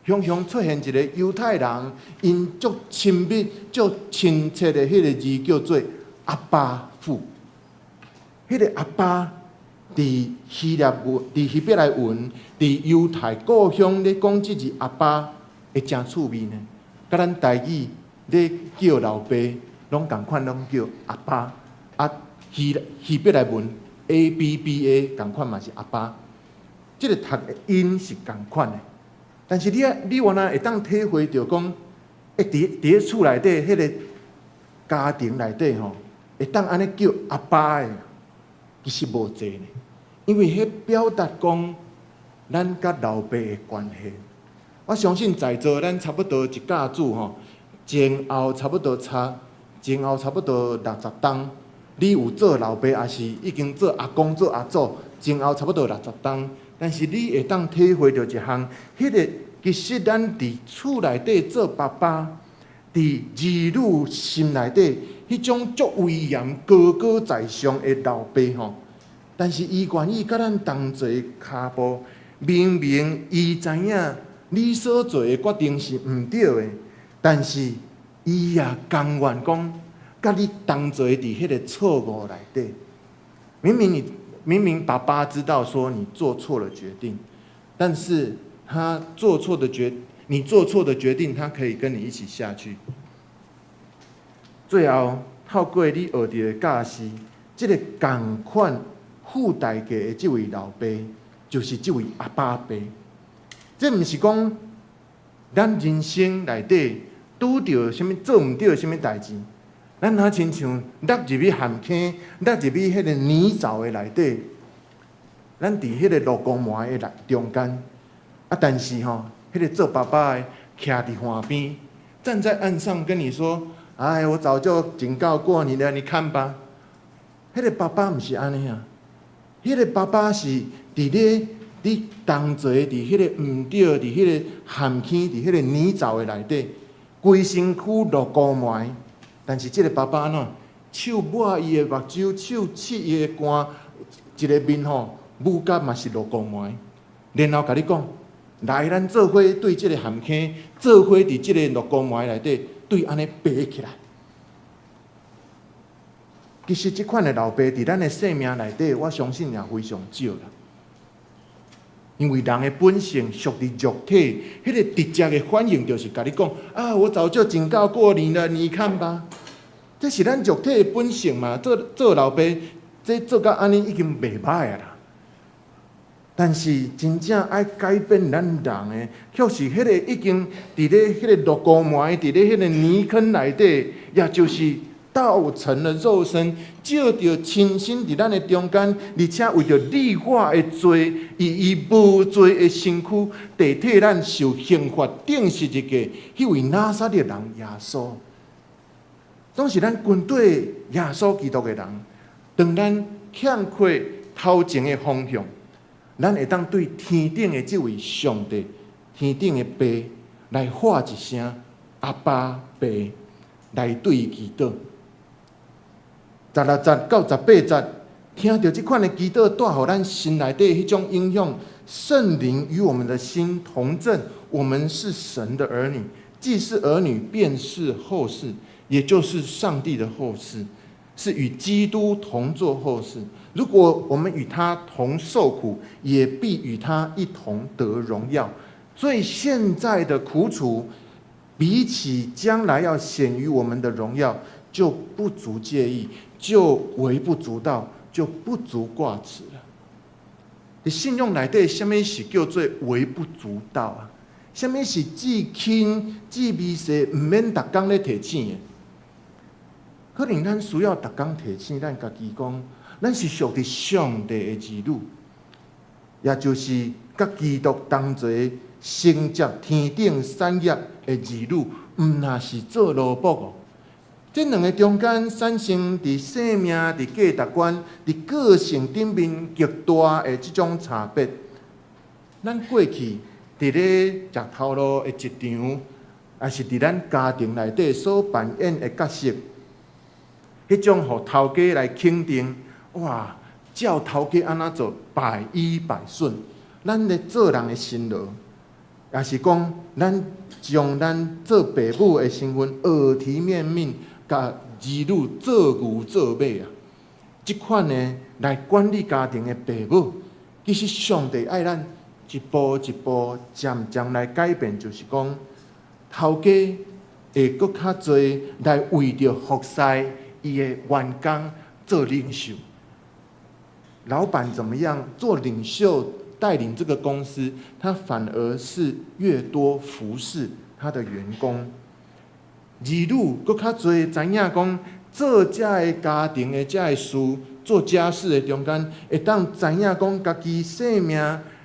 雄雄出現一個猶太人，𪜶足親密、足親切的彼個字叫做阿爸父。彼個阿爸佇希臘文、佇希伯來文、佇猶太故鄉咧講這字阿爸會誠趣味呢。佮咱台語咧叫老爸，攏仝款攏叫阿爸。啊，希伯來文 A B B A 仝款嘛是阿爸。這個讀的音是仝款的，但是你啊，你原來會當體會著講，會佇咧厝內底彼個家庭內底吼，會當按呢叫阿爸的，其實無濟呢。因為彼表達講咱佮老爸的關係。我相信在座咱差不多一甲子吼，前後差不多差，前後差不多60冬。你有做老爸，抑是已經做阿公、做阿祖，前後差不多六十冬。但是你會當體會著一項，彼個其實咱佇厝內底做爸爸，佇兒女心內底，彼種足威嚴、高高在上的老爸吼，但是伊願意佮咱同齊跤步，明明伊知影你所做的決定是毋對的，但是伊也甘願講，佮你同齊佇彼個錯誤內底。明明爸爸知道說你做錯了決定，但是他做錯的決，你做錯的決定，他可以跟你一起下去。最後透過你學著的教示，這個仝款付代價的這位老爸，就是這位阿爸爸。這毋是講咱人生內底拄著啥物做毋對啥物代誌，咱若親像落入去陷坑，落入去彼個泥沼的內底，咱佇彼個落膏麻的內中間，啊，但是吼，彼個做爸爸的徛佇岸邊，站在岸上跟你說：“哎，我早就警告過你了，你看吧。”彼個爸爸毋是按呢啊，彼個爸爸是佇咧你同齊佇彼個毋對，佇彼個陷坑，佇彼個泥沼的內底，規身軀落膏麻。但是這個爸爸按怎？手抹伊的目睭，手拭伊的汗，一个面吼，母甲嘛是落膏麻。然後共你講，來，咱做伙對這个陷坑，做伙佇這个落膏麻內底，對按呢爬起來。其實這款的老爸佇咱的生命內底，我相信也非常少啦。因為人的本性屬佇肉體，彼個直接的反應就是共你講：啊，我早就警告過你了，你看吧。這是咱肉體的本性嘛。做做老爸，這做甲按呢已經袂䆀啊啦。但是真正愛改變咱人的，卻是彼個已經佇咧彼個落膏麻，佇咧彼個泥坑內底，也就是道成了肉身，藉著親身佇咱的中間，而且為著你我的罪，以伊無罪的身軀，代替咱受刑罰、釘十字架，彼位拿撒勒人耶穌。總是咱跟綴耶穌基督的人，當咱欠缺頭前的方向，咱會當對天頂的這位上帝、天頂的爸來喊一聲阿爸爸，來對伊祈禱。16節到18節，聽著這款的祈禱，帶予咱心內底彼種影響。聖靈與我們的心同證，我們是神的兒女，既是兒女，便是後嗣，也就是上帝的後嗣，是與基督同作後嗣。如果我們與他同受苦，也必與他一同得榮耀。所以現在的苦楚，比起將來要顯於我們的榮耀，就不足介意，就微不足道，就不足掛齒了。佇信仰內底，啥物是叫做微不足道啊？啥物是至輕、至微細，毋免逐工咧提醒的？可能咱需要逐工提醒咱家己講，咱是屬佇上帝的兒女，也就是佮基督同齊承接天頂產業的兒女，毋若是做奴僕哦。這兩个中間產生佇生命、佇價值觀、佇個性頂面極大的這種差別。咱過去佇咧食頭路的職場，抑是佇咱家庭內底所扮演的角色，彼種予頭家來肯定，哇，照頭家按怎做，百依百順。咱咧做人的辛勞，抑是講咱將咱做爸母的身份耳提面命，共兒女做牛做馬啊！這款呢來管理家庭的爸母，其實上帝愛咱一步一步漸漸來改變，就是講頭家會閣較濟來為著服侍伊的員工做領袖。老闆怎麼樣做領袖帶領這個公司，他反而是越多服侍他的員工。兒女閣較濟知影講，做這个家庭的這个事，做家事的中間，會當知影講家己生命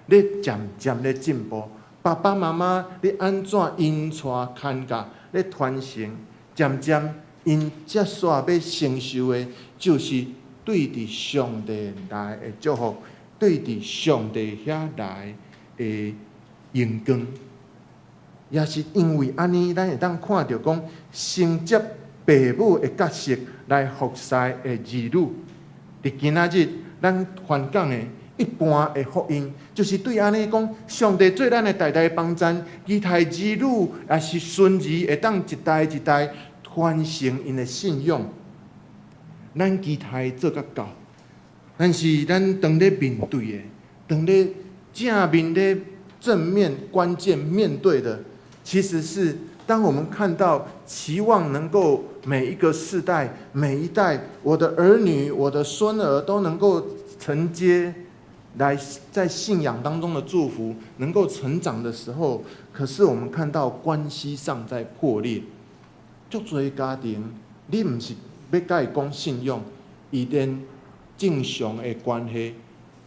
咧漸漸咧進步。爸爸媽媽咧按怎𪜶帶牽教咧傳承，漸漸𪜶接續欲承受的，就是對佇上帝來的祝福，對佇上帝遐來的榮光。也是因為按呢，咱會當看著講，承接爸母的角色來服侍的兒女，佇今仔日咱傳講的一般的福音，就是對按呢講，上帝做咱的代代幫贊，期待兒女抑是孫兒會當一代一代傳承𪜶的信仰。咱期待做甲到，但是咱當咧面對的，當咧正面咧正面關鍵面對的，其實是當我們看到期望能夠每一個世代、每一代，我的兒女、我的孫兒都能夠承接來在信仰當中的祝福，能夠成長的時候，可是我們看到關係上在破裂。足濟家庭，你毋是欲共伊講信仰，伊連正常的關係，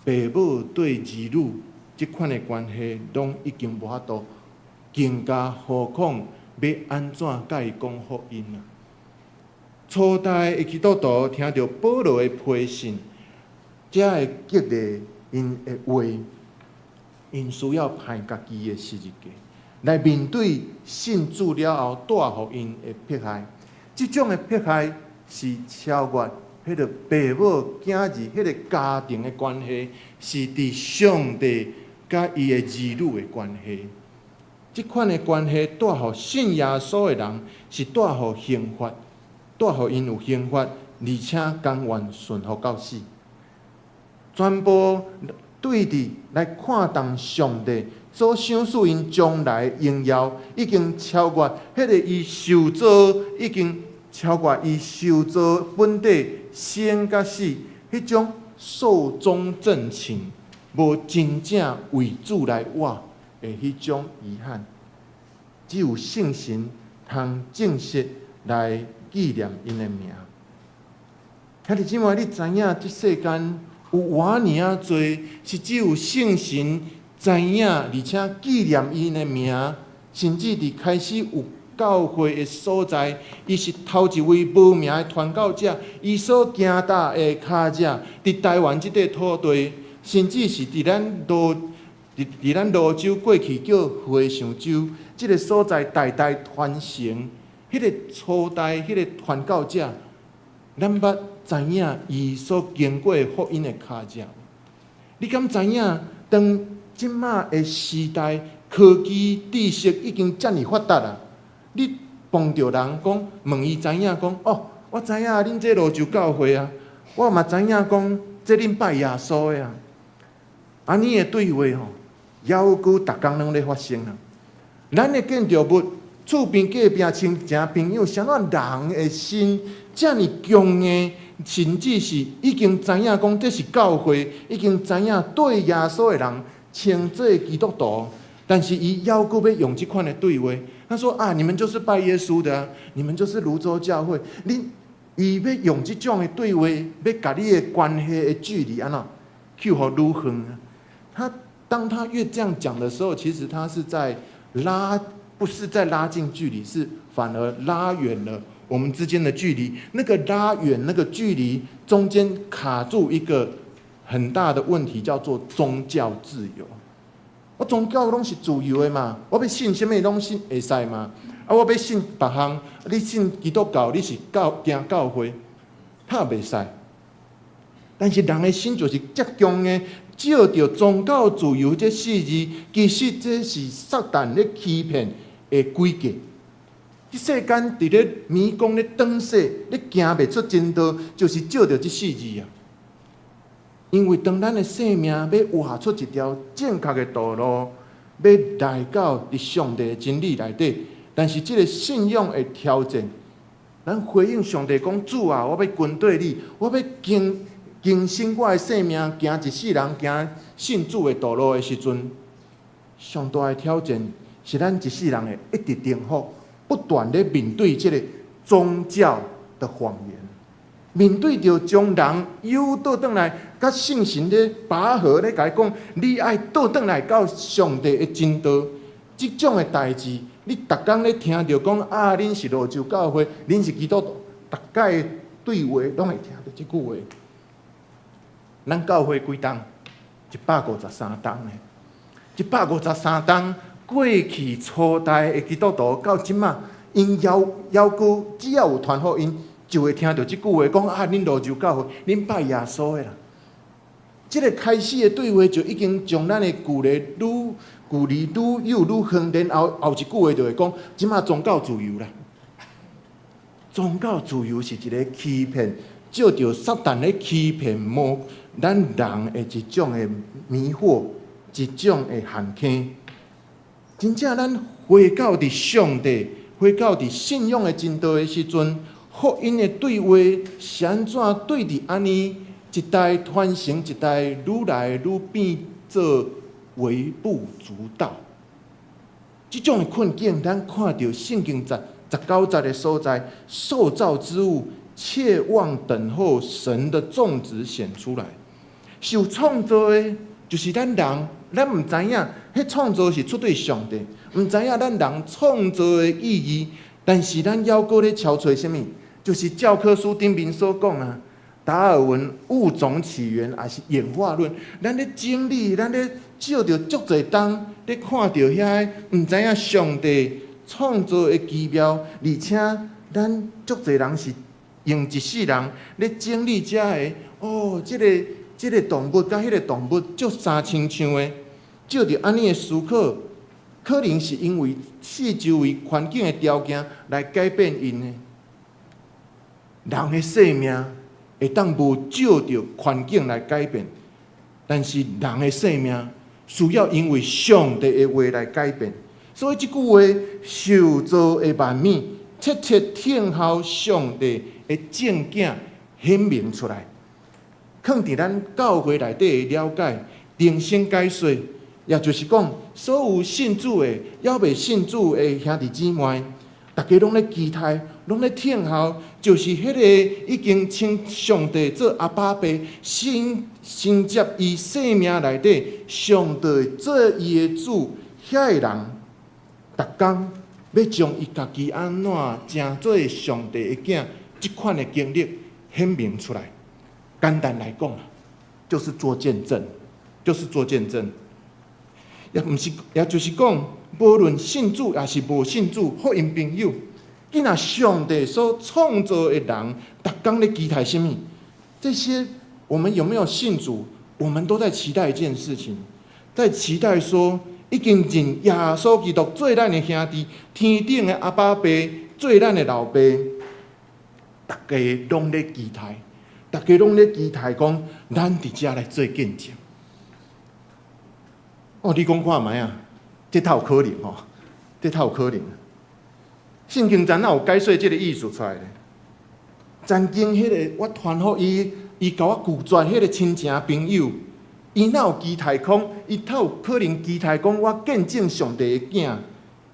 爸母對兒女這款的關係，攏已經無法度。更加何況欲按怎共伊講福音啊？初代的基督徒聽著保羅的批信，才會激勵𪜶的話，𪜶需要歹家己的十字架，來面對信主了後帶予𪜶的迫害。這種的迫害是超越彼个爸母囝兒彼个家庭的關係，是佇上帝佮伊的兒女的關係。這款的關係帶予信耶穌的人，是帶予刑罰，帶予𪜶有刑罰，而且甘願順服到死。全部對佇來看重上帝所賞賜𪜶將來榮耀，已經超越彼个伊受造，已經超越伊受造本底生佮死，彼種壽終正寢，無真正為主來活的彼種遺憾，只有聖神通證實來紀念𪜶的名。兄弟姊妹，你知影這世間有偌爾仔濟，是只有聖神知影，而且紀念𪜶的名，甚至佇開始有教會的所在，伊是頭一位無名的傳教者，伊所行踏的跤跡，佇台灣這塊土地，甚至是佇咱蘆洲過去叫和尚洲這个所在，代代傳承，彼个初代彼个傳教者，咱捌知影伊所經過福音的跤跡？你敢知影？當這馬的時代，科技知識已經遮爾發達啊！你碰著人講，問伊知影講，哦，我知影恁這蘆洲教會啊，我嘛知影講，這恁拜耶穌的啊。按呢的對話吼，猶閣逐工攏咧發生啊！咱的建築物，厝邊隔壁親情朋友，啥物人的心遮爾強硬，甚至是已經知影講這是教會，已經知影對耶穌的人稱做基督徒，但是伊猶閣欲用這款的對話，他說啊，你們就是拜耶穌的啊，你們就是蘆洲教會，你伊欲用這種的對話，欲共你的關係的距離按怎，去予愈遠啊。他當他越這樣講的時候，其實他是在拉，不是在拉近距離，是反而拉遠了我們之間的距離。那個拉遠那個距離中間卡住一個很大的問題，叫做宗教自由。我宗教攏是自由的嘛，我欲信啥物攏信會使嘛。啊，我欲信別項，你信基督教，你是教行教會，他也袂使。但是人的心就是遮強硬，藉著宗教自由這四字，其實這是撒旦咧欺騙的詭計。這世間佇咧迷宮咧轉世，咧行袂出真道，就是藉著這四字啊。因為當咱的生命欲活出一條正確的道路，欲來到佇上帝的真理內底，但是這个信仰的挑戰，咱回應上帝講：主啊，我欲跟綴你，我欲更新我的生命，行一世人行信主的道路的時陣，上大的挑戰是咱一世人會一直重複，不斷咧面對這个宗教的謊言，面對著將人誘倒轉來，佮聖神咧拔河咧，共伊講，你愛倒轉來到上帝的真道，這種的代誌，你逐工咧聽著講啊，恁是蘆洲教會，恁是基督徒，逐擺對話攏會聽著這句話。咱教會幾冬？153冬呢。153冬過去初代的基督徒到這馬，𪜶猶猶閣只要有傳福音，就會聽著這句話講啊，恁蘆洲教會，恁拜耶穌的啦。這个開始的對話就已經將咱的距離愈幼愈遠，然後後一句話就會講，這馬宗教自由啦。宗教自由是一个欺騙，藉著撒旦咧欺騙魔咱人的一種的迷惑，一種的陷坑。真正咱回到佇上帝，回到佇信仰的真道的時陣，福音的對話是按怎對佇按呢一代傳承一代，愈來愈變做微不足道。這種的困境，咱看著聖經19節的所在，受造之物切望等候神的眾子顯出來。受創造的，就是咱人，咱毋知影，彼創造是出對上帝，毋知影咱人創造的意義，但是咱猶閣咧敲揣啥物？就是教科書頂面所講啊，達爾文物種起源，抑是演化論。咱咧整理，咱咧借著足濟冬，咧看著遐个毋知影上帝創造的奇妙，而且咱足濟人是用一世人咧整理遮个，哦，這个動物佮彼个動物足相親像的，借著按呢的思考，可能是因為四周圍環境的條件來改變𪜶的。人的生命會當無借著環境來改變，但是人的生命需要因為上帝的話來改變。所以這句話，受造的萬物，切切聽候上帝的正囝顯明出來。囥佇咱教會內底的了解，重生改說，也就是講，所有信主的、猶未信主的兄弟姊妹，逐家攏咧期待，攏咧聽候，就是彼个已經稱上帝做阿爸父，承接伊生命內底上帝做伊的主，遐个人，逐工欲將伊家己按怎成做上帝的囝，這款的經歷顯明出來。簡單來講，就是做見證，就是做見證。也毋是，也就是講，無論信主抑是無信主，福音朋友，囝兒上帝所創造的人，逐工咧期待啥物？這些我們有沒有信主？我們都在期待一件事情，在期待說，已經認耶穌基督做咱的兄弟，天頂的阿爸父做咱的老爸，逐家攏咧期待，逐家攏咧期待講，咱佇遮來做見證。哦，你講看覓啊？這透可能吼，這透可能。聖經怎有解說這个意思出來咧？曾經彼个我傳予伊，伊共我拒絕彼个親情朋友，伊哪有期待講？伊透有可能期待講我見證上帝的囝，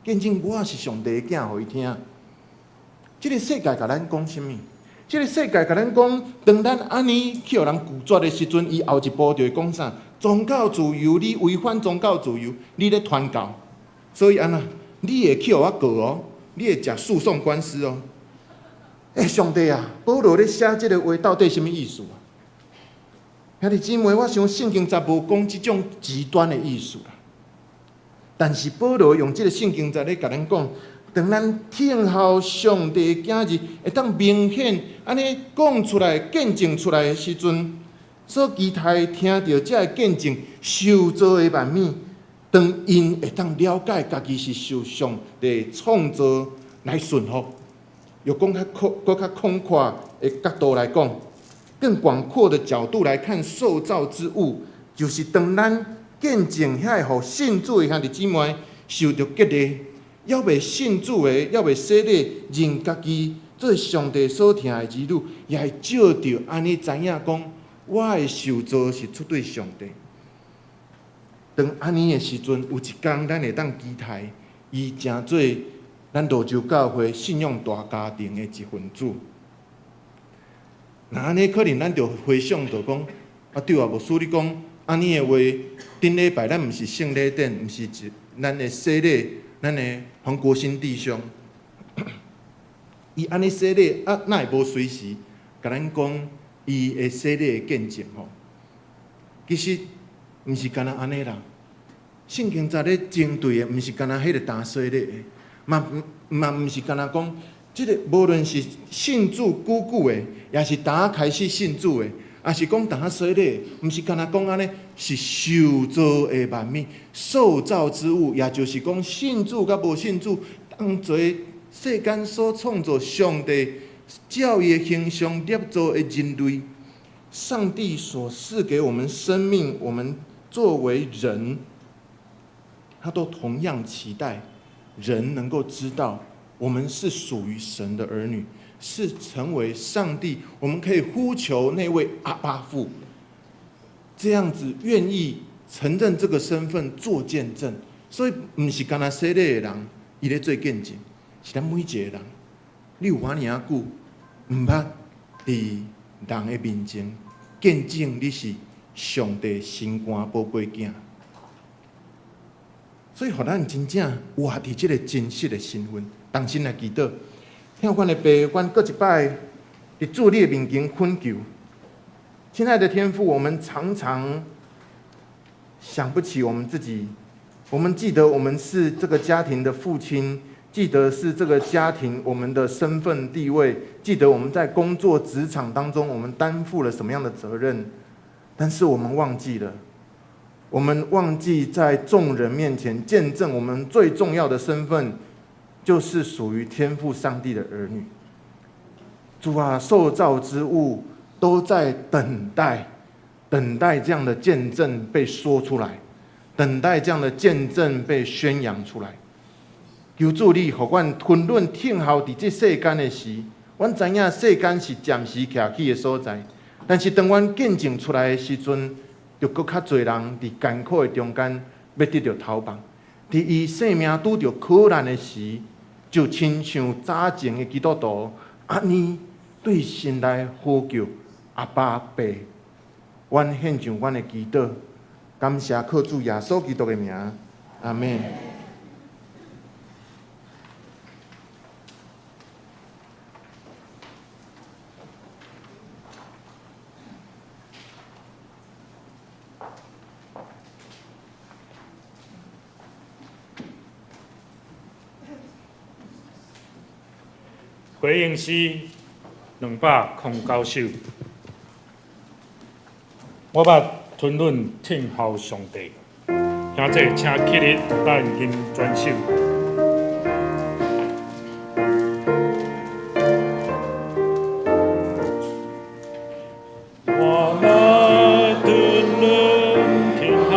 見證我是上帝的囝，予伊聽。這个世界共咱講啥物？這个世界共咱講，當咱按呢去予人拒絕的時陣，伊後一步就會講啥？宗教自由，你違反宗教自由，你咧傳教，所以按怎？你會去予我告哦，你會食訴訟官司哦。欸，上帝啊，保羅咧寫這个話到底啥物意思啊？兄弟姊妹，我想聖經節無講這種極端的意思啦。但是保羅用這个聖經節咧共咱講，當咱聽候上帝的囝兒會當明顯按呢講出來、見證出來的時陣，所期待聽著這个見證受造的萬物，當𪜶會當了解家己是受上帝創造來順服，又講較闊、閣較廣闊的角度來講，更廣闊的角度來看，受造之物，就是當咱見證遐個予信主的兄弟姊妹受著激勵，猶未信主的、猶未洗禮認家己做上帝所疼的兒女，也會藉著按呢知影講，我的受造是出對上帝。當按呢的時陣，有一工咱會當期待伊成做咱蘆洲教會信仰大家庭的一份子。若按呢，可能咱就回想著講，啊對啊，牧師你講按呢的話，頂禮拜咱毋是聖禮典，毋是一咱的洗禮，咱的黃國興弟兄，伊按呢洗禮啊，哪會無隨時共咱講伊的洗禮的見證吼？其實毋是干焦按呢啦，聖經節咧針對的毋是干焦彼个焦洗禮的，嘛嘛毋是干焦講，這个無論是信主久久的，抑是焦開始信主的，抑是講焦洗禮，毋是干焦講按呢，是受造的萬物，受造之物，也就是講信主佮無信主，當做世間所創造上帝照伊的形象捏造的人類，上帝所賜給我們生命，我們作為人，他都同樣期待人能夠知道，我們是屬於神的兒女，是成為上帝，我們可以呼求那位阿爸父，這樣子願意承認這個身份做見證。所以毋是干焦洗禮的人，伊咧做見證，是咱每一個人。你有偌爾仔久毋捌佇人的面前見證你是上帝心肝寶貝囝，所以予咱真正活佇這個真實的身份，同心來祈禱。疼阮的父，阮閣一擺佇主你的面前懇求。親愛的天父，我們常常想不起我們自己，我們記得我們是這個家庭的父親，記得是這個家庭我們的身份地位，記得我們在工作職場當中我們擔負了什麼樣的責任，但是我們忘記了，我們忘記在眾人面前見證我們最重要的身份，就是屬於天父上帝的兒女。主啊，受造之物都在等待，等待這樣的見證被說出來，等待這樣的見證被宣揚出來。求主你，予阮吞忍聽候佇這世間的時，阮知影世間是暫時徛起的所在，但是當阮見證出來的時陣，就閣較濟人佇艱苦的中間欲得著透放，佇伊生命拄著苦難的時，就親像早前的基督徒，按呢對神來呼叫阿爸父。阮獻上阮的祈禱，感謝靠主耶穌基督的名，阿們。回應詩209首。我捌吞忍聽候上帝，兄弟請起立，咱吟全首。我捌吞忍聽候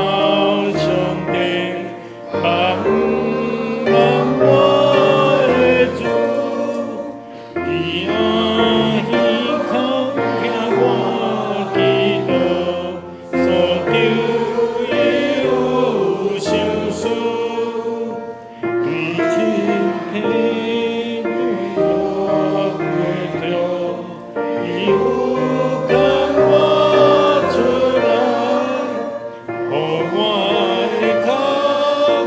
上帝，盼望我的主，伊也耳空聽我祈禱，所求伊有賞賜，對親體對我的痛，伊有牽我出來，予我的跤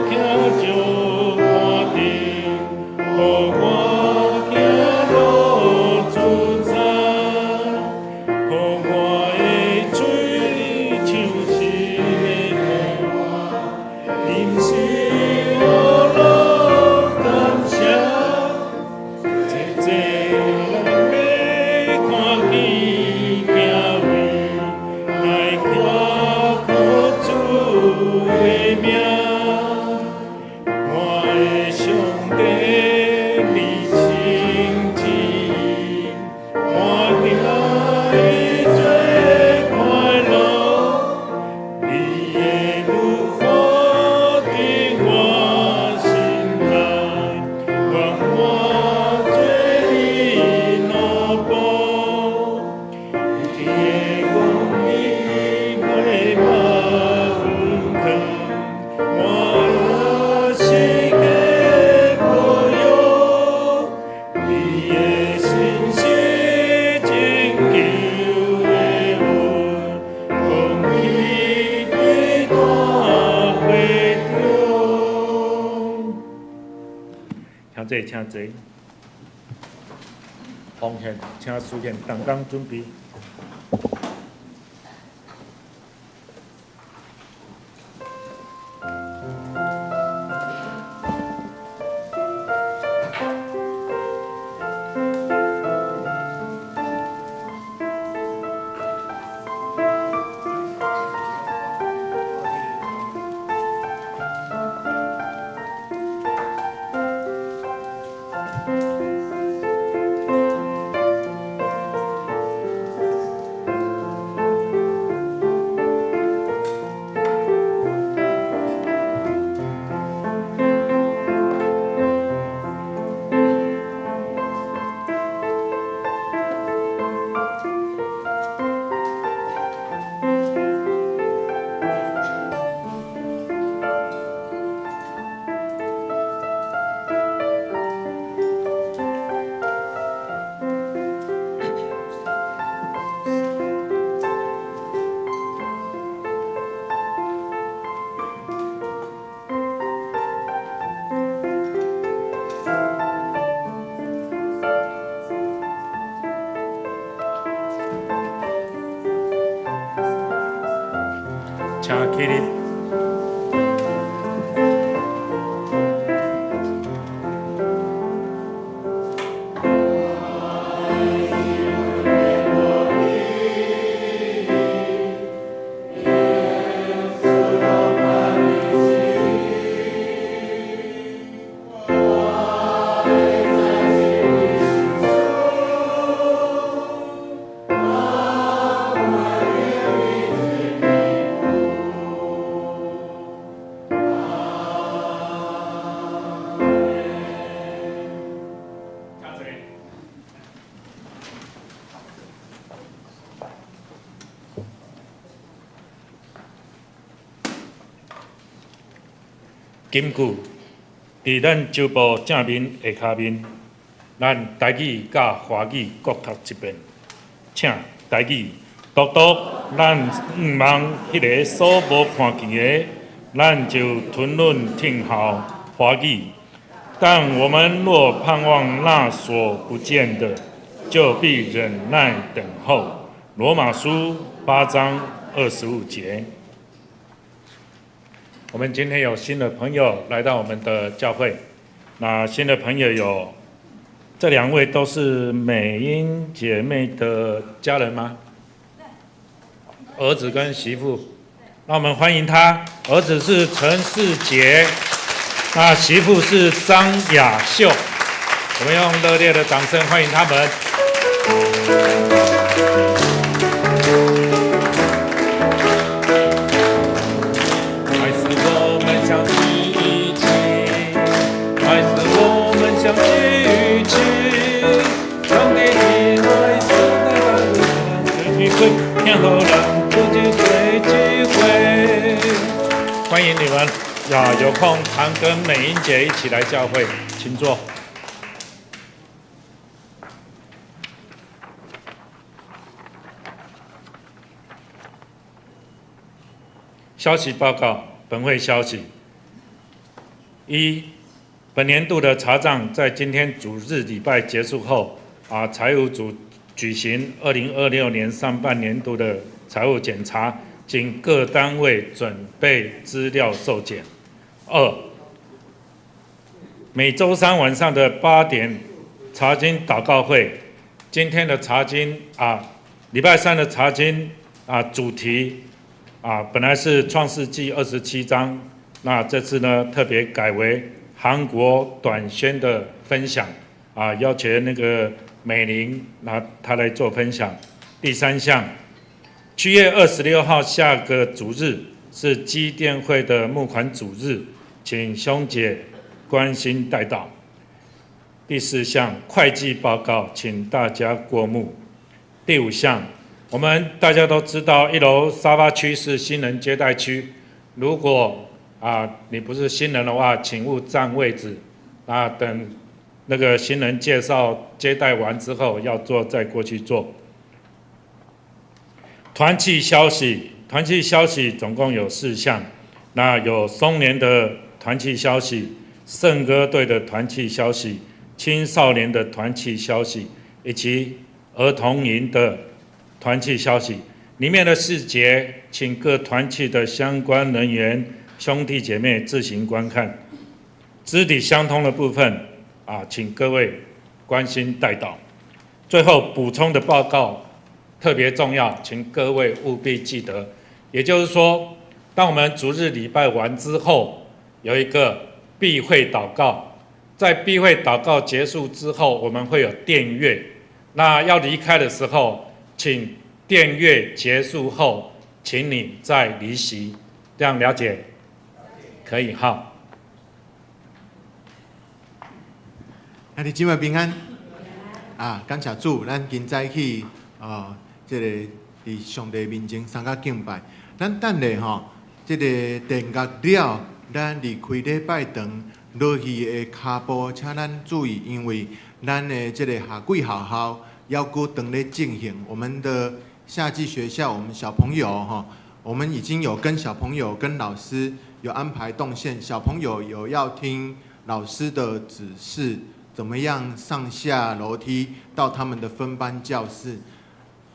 行石板地，予我行路自在，予我的喙唱新的歌，臨時我攏感謝，濟濟人欲看見敬畏，來倚靠主的名。我的上帝，你親自，我定會做快樂。你的怒火佇我心內，願我做你奴僕。你的公義袂捌遠去，我也是個保佑。你的信實拯救的恩，講起佇大會中。請坐，請坐。奉獻，請司獻同工準備。請起立。請坐。金句，佇咱周報正面下跤面，咱台語佮華語各讀一遍，請台語獨獨咱向望彼个所無看見的，咱就吞忍聽候華語。但我們若盼望那所不見的，就必忍耐等候。羅馬書8章25節。我們今天有新的朋友來到我們的教會，那新的朋友有這兩位都是美英姐妹的家人嗎？兒子跟媳婦。那我們歡迎他，兒子是陳世傑，那媳婦是張雅秀。我們用熱烈的掌聲歡迎他們。愛使我們相聚一起，愛使我們相聚一起，上帝的愛是聚會，聽好人自己做聚會。歡迎你們呀，有空常跟美英姐一起來教會，請坐。消息報告，本會消息：一，本年度的查賬在今天主日禮拜結束後，財務組舉行2026年上半年度的財務檢查，請各單位準備資料受檢。二，每週三晚上的8點查經禱告會，今天的查經禮拜三的查經主題。本來是創世紀27章，那這次呢特別改為韓國短宣的分享，要求那個美玲，那她來做分享。第三項，7月26號下個主日是基甸會的募款主日，請兄姐關心代禱。第四項，會計報告，請大家過目。第五項，我們大家都知道，一樓沙發區是新人接待區。如果你不是新人的話，請勿佔位置。等那個新人介紹接待完之後，要坐再過去坐。團契消息，團契消息總共有4項。那有松年的團契消息、聖歌隊的團契消息、青少年的團契消息，以及兒童營的團契消息。裡面的細節，請各團契的相關人員、兄弟姐妹自行觀看。肢體相通的部分請各位關心代禱。最後補充的報告特別重要，請各位務必記得。也就是說，當我們主日禮拜完之後，有一個閉會禱告，在閉會禱告結束之後，我們會有電樂。那要離開的時候，請電樂結束後，請你再離席，這樣了解？可以哈。兄弟姊妹平安。感謝主，咱今早起這個佇上帝面前參加敬拜。咱等下吼，這個電樂了，咱離開禮拜堂落去的跤步，請咱注意，因為咱的這個夏季學校猶閣當咧進行。我們的夏季學校，我們小朋友哈，我們已經有跟小朋友、跟老師有安排動線，小朋友有要聽老師的指示，怎麼樣上下樓梯到他們的分班教室。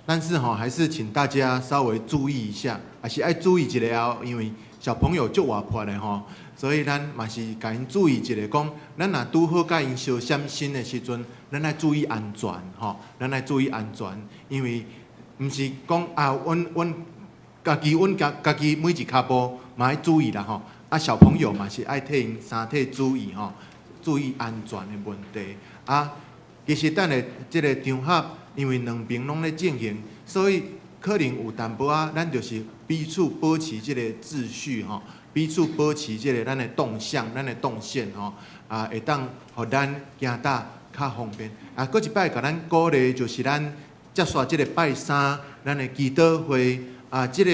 但是哈，還是請大家稍微注意一下，還是愛注意一下哦，因為小朋友足活潑的吼，所以咱嘛是共𪜶注意一下，講咱若拄好佮𪜶相閃身的時陣，咱愛注意安全吼，咱愛注意安全，因為毋是講阮家己阮家家己每一跤步嘛愛注意啦吼，小朋友嘛是愛替𪜶三體注意吼，注意安全的問題。其實等下這個場合，因為兩邊攏咧進行，所以可能有淡薄仔，咱就是彼此保持這個秩序吼，彼此保持這個咱的動向、咱的動線吼，會當予咱行得較方便。閣一擺共咱鼓勵，就是咱接續這個拜三，咱的祈禱會這個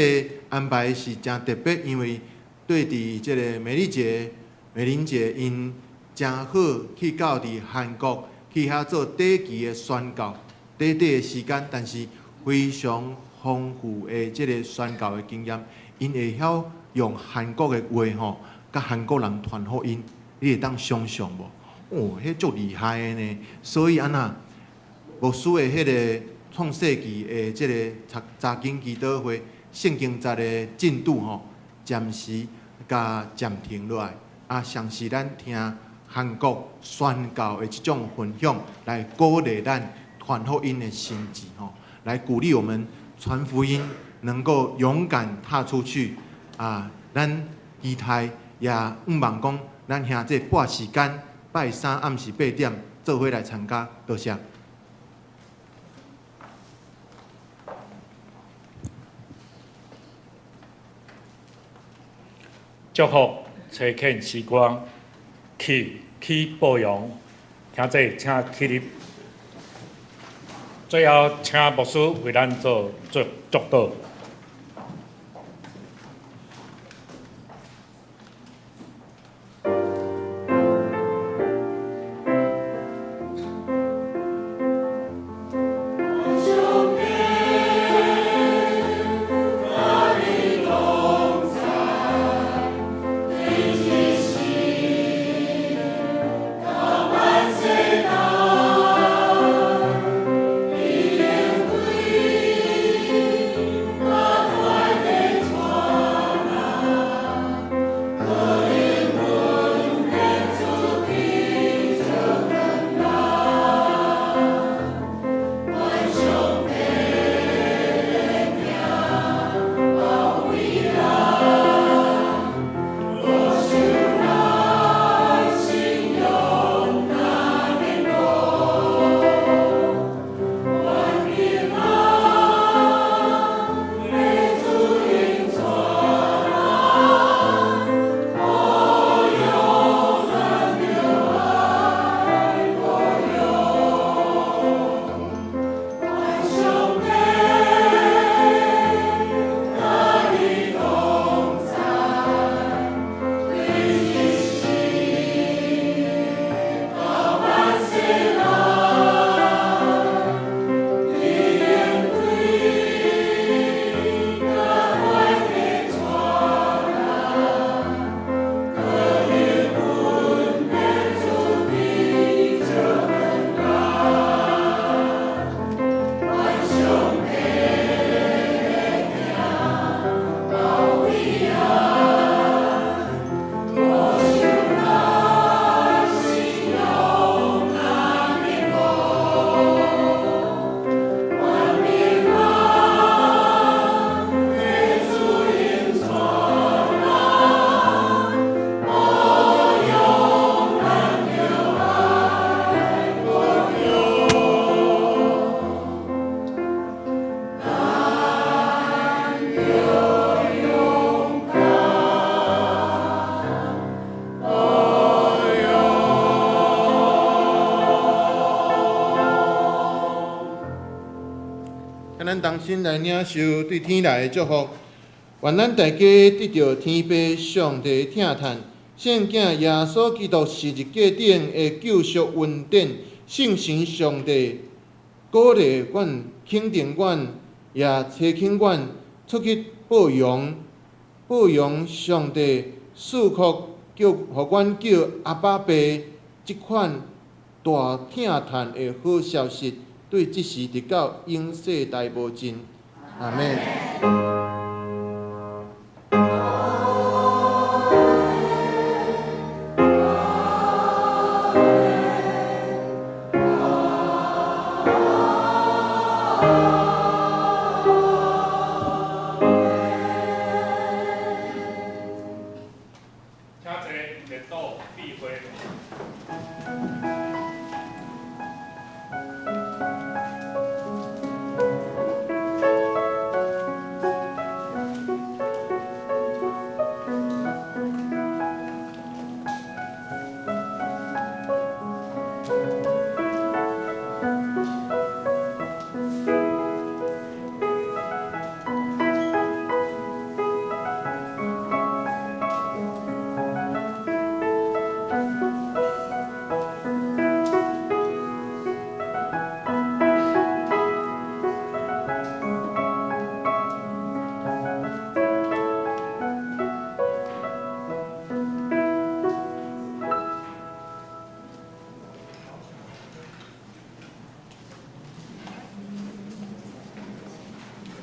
安排是誠特別，因為對佇這個美麗姐、美玲姐𪜶誠好去到佇韓國去遐做短期的宣教，短短的時間，但是非常豐富的這個宣教的經驗，𪜶會曉用韓國的話吼，佮韓國人傳福音，你會當想像無？哦，彼足厲害的呢！所以按怎牧師的彼個創世紀的這個查經祈禱會聖經節的進度吼，暫時共暫停落來。啊，上是咱聽韓國宣教的這種分享，來鼓勵咱傳福音的心志吼，來鼓勵我們傳福音能夠勇敢踏出去啊！咱期待也向望講，咱兄弟撥時間拜三暗時8點做伙來參加，多謝。祝福差遣時光去去報揚，兄弟請起立。最後，請牧師為咱做祝祝禱。請咱同心來領受對天來的祝福，願咱大家得著天父上帝疼疼，聖囝耶穌基督十字架頂的救贖恩典，聖神上帝鼓勵阮、肯定阮，也差遣阮出去報揚、報揚上帝賜福，叫予阮叫阿爸爸這款大疼疼的好消息。對這時直到永世代無盡，阿們。請坐，列倒閉會。